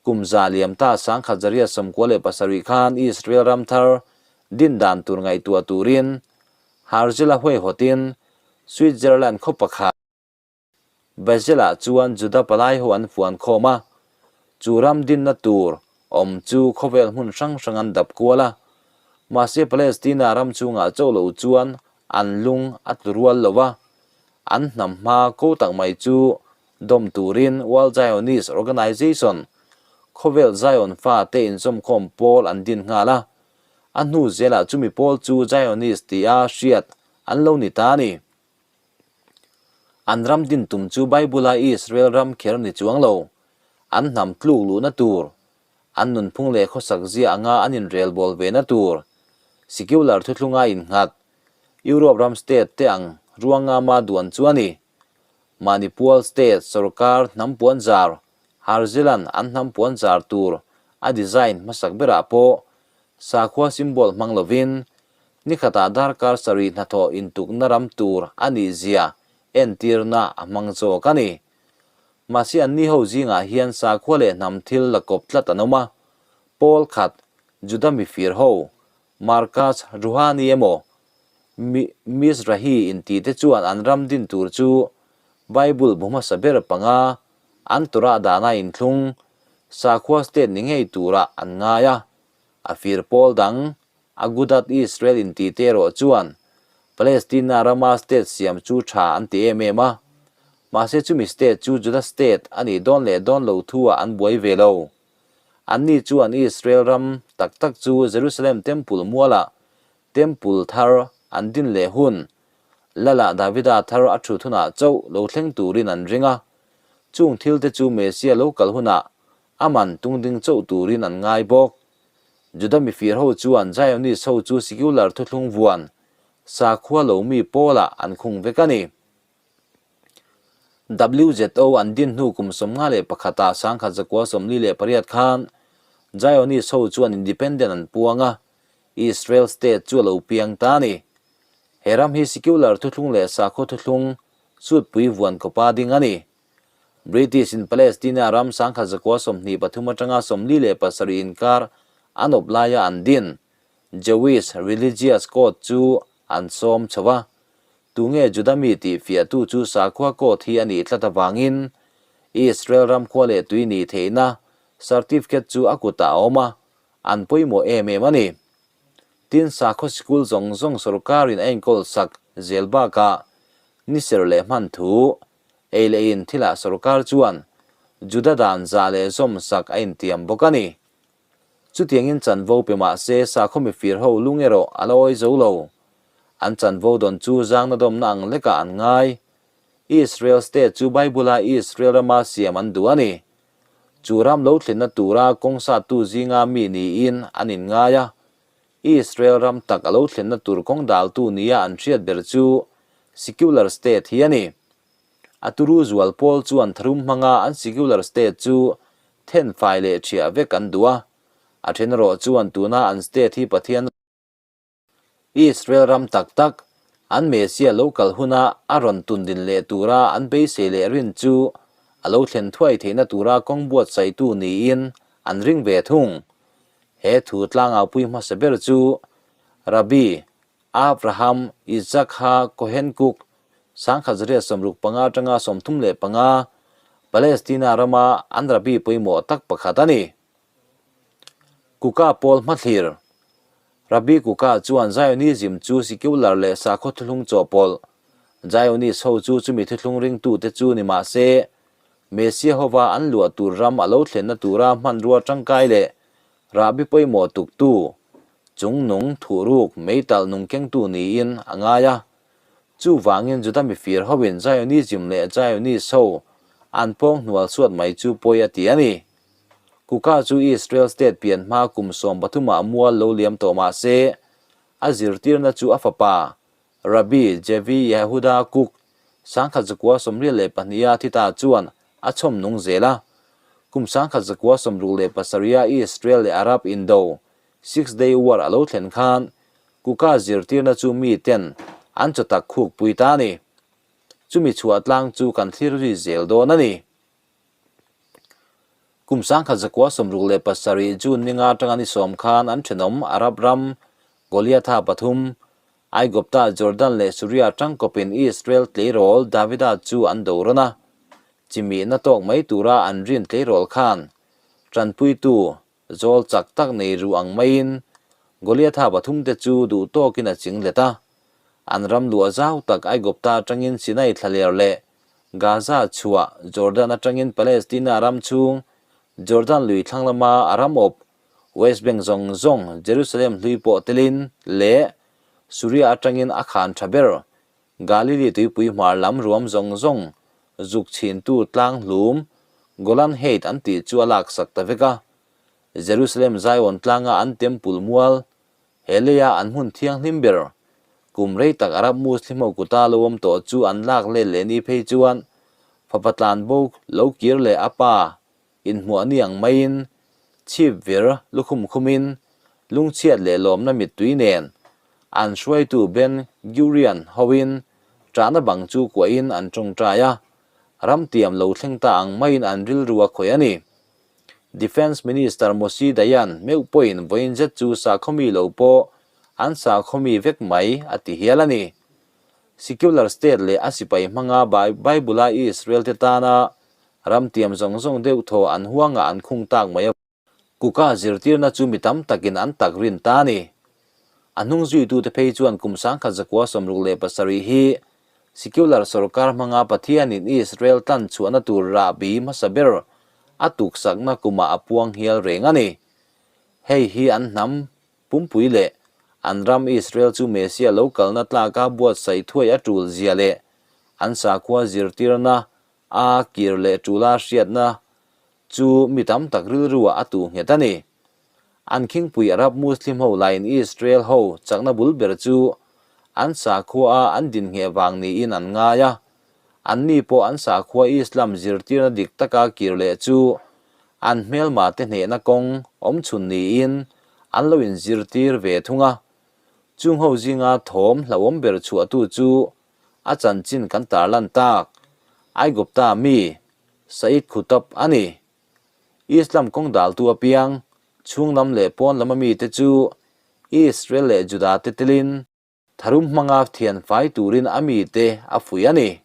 Kum za liam ta 1997 khan Israel ram thar din dan tur ngaihtuah turin Herzl-a huaihawtin Switzerland khaw pakhat Basel-ah chuan Juda palai ho an fuan khawm a, chu ram dinna tur awm chu khawvel hmun hrang hrang an dap kual a. Mahse Palestina ram chungah chauh lo chuan an lung a tlu rual lo a, an hnam hma ko tak mai chu dawm turin World Zionist Organization, khawvel Zion fa te inzawmkhawm pawl an din nghal a, a hnu zelah chumi pawl chu Zionist tia hriat an lo ni ta a ni. An ram din tum chu Bible-a Israel ram kher ni chuang lo, an hnam tluk luhna tur, an nunphung leh khawsak zia anga an inrelbawl vena tur, secular thuthlunga innghat, Europe ram state te ang ruangama duan chu a ni. Mahni pual state sorkar hnam puanzar Harzilan an hnam puanzar tur a design hmasak berah pawh sakhua symbol hmang lovin nikhatah darkar sarih hnathawh intukna ram tur a nih zia entirna a hmang zawk a ni. Mahse anni ho zingah hian sakhua leh hnam thil la kawp tlat an awm a, pawl khat Juda mifir ho Markaz Ruhani emaw Mizrahi intih te chuan an ram din tur chu Bible bu hmasa ber panga an Torah dana inthlung sakhua state ni ngei turah an ngai a. A fir pawl dang Agudat Israel intih te erawh chuan Palestina rama state siam chu tha an ti em em a. Mahse chumi state chu Juda state a nih dawn leh dawn lo thu-ah an buai ve lo. Anni chuan Israel ram tak tak chu Jerusalem Temple mualah Temple thar an din leh hun, Lala Davida thar a thut hunah chauh lo thleng turin an ring a. Chung thil te chu Messiah lo kal hunah a man tung ding chauh turin an ngai bawk. Juda mifir ho chuan Zionist ho chu secular thuthlung vuan sakhua lo mi pawlah an khung vek a ni. WZO an din hnu kum 51 ah 1948 khan Zionist ho chuan independent an puang a, Israel state chu a lo piang ta a ni. He ram hi secular thuthlung leh sakhaw thuthlung sutpui vuan kawpa ding a ni. British in Palestina ram 1923 atanga 47 inkar an awp laia an din Jewish Religious Code chu an sawm chho a, Tunge Juda mi tih fiahtu chu sakhua court hi a nih tlat avangin Israel ram khua leh tui nih theihna certificate chu a kutah a awm a, an pawimawh em em a ni. Tin, sakhaw sikul zawng zawng sorkarin a enkawl sak zel bakah ni ser leh hman thu ei leh in thilah sorkar chuan Juda dan zah leh zawm sak a intiam bawk a ni. Chutiangin chanvo pe mah se sakhaw mifir ho lung erawh a la awi zo lo. An chanvo dawn chu zangna dawmna ang lekah an ngai. Israel state chu Bible-a Israel rama siam an duh a ni. Chu ram lo thlenna tura kawng sattu zinga mi niin an inngai a. Israel ram tak a lo thlenna tur kawng daltu nia an hriat ber chu Secular state hi a ni. A turu zual pawl chuan tharum hmanga an secular state chu then fai leh thiah vek an duh a, a then erawh chuan tuna an state hi Pathian Israel ram tak tak an Messiah lo kal huna a rawn tundin leh tura an beisei leh rin chu a lo thlen thuai theihna tura kawng buatsaihtu niin an ring ve thung. He thu tlangaupui hmasa ber chu Rabbi Abraham Isakha Cohen Cook, 1965 atanga 35, Palestina rama an rabbi pawimawh tak pakhat a ni. Kuka pawl hmathlir Rabbi Kuka chuan Zionism chu secular leh sakhaw thuthlung chawhpawlh, Zionist ho chu chumi thuthlung ringtute chu ni mah se, Messiah hova an luah tur ram a lo thlenna tura hmanrua tangkai leh rahbi pawimawh tuktu, Chung nung thuhruk meitalh nung kengtu niin a ngai a. Chuvangin Juda mifir hoin Zionism leh Zionist ho an pawng hnual suat mai chu pawi a ti a ni. Kuka chu Israel state pian hma kum 13 ah mual lo liam tawh mah se, a zirtirna chu a fapa Rabbi Zevi Yehuda Kook 1992 a thi ta chuan a chhawm nung zel a. Kum 1967 a Israel leh Arab indo Six Day War a lo thlen khan Kuka zirtirna chu mi ten an chaw tak khuk pui ta a ni. Chumi chhuah tlang chu kan thlir zui zel dawn a ni. Kum 1967 June ninga atanga ni sawm khan an thenawm Arab ram Goliatha pathum, Aigupta, Jordan leh Suria tangkawpin Israel tleirawl Davida chu an do rawn a. Chimihna tawk mai tura an rin tleirawl khan tanpuitu Zawl chak tak nei ru ang maiin Goliatha pathumte chu duh tawkin a ching let a. An ram luah zau tak Aigupta atangin Sinai thlaler leh Gaza chhuah Jordan atangin Palestina ram chhung Jordan lui thlang lama a ram awp West Bank zawng zawng Jerusalem hlui pawh telin leh Suria atangin a khan tha ber Galili tuipui hmar lam ruam zawng zawng zuk chhintu tlang hlum Golan Height an tih chu a laksak ta vek a. Jerusalem Zion tlanga an temple mual, he leia an hmun thianghlim ber, kum rei tak Arab Muslim ho kuta lo awm tawh chu an lak let leh ni phei chuan fapa tlanbo lo kir leh a pa Inhmuah ni ang maiin chhip vir lukhum khumin lungchhiat leh lawmna mittui nen an hruaitu Ben Gurion hoin ṭahna bang chu kuahin an ṭawngṭai a, ram tiam lo thleng ta ang maiin an rilru a khawih a ni. Defence Minister Moshe Dayan meuh pawhin vawiin zet chu sakhawmi lo pawh an sakhawmi vek mai a ti hial a ni. Secular state leh a sipai hmanga Bible-a Israel te tana Ram tiam zawng zawng deuh thaw an huangah an khung tak mai a. Kuka zirtirna chu mi tam takin an tak rin ta a ni. A hnung zuitute phei chuan kum 1967 hi secular sorkar hmanga Pathianin Israel tlan chhuahna tur rahbi hmasa ber a tuksakna kumah a puang hial reng a ni. Hei hi an hnam pumpui leh an ram Israel chu Messiah lo kalna tlaka buatsaih thuai a tul zia leh an sakhua zirtirna A kir leh tula hriatna chu mi tam tak rilruah a tuh nghet a ni. An khingpui Arab Muslim ho laiin Israel ho chakna bul ber chu an sakhua a an din ngheh vang niin an ngai a. Anni pawh an sakhua Islam zirtirna dik taka kir leh chu an hmelma te hnehna kawng awmchhun niin an lo inzirtir ve thung a. Chung ho zinga thawm hlauhawm ber chhuahtu chu A chanchin kan tarlan tak, Aigupta mi Said Qutb a ni. Islam kawng daltu apiang, chhung lam leh pawn lama mite chu Israel leh Juda te telin tharum hmanga thian fai turin a mite a fuih a ni.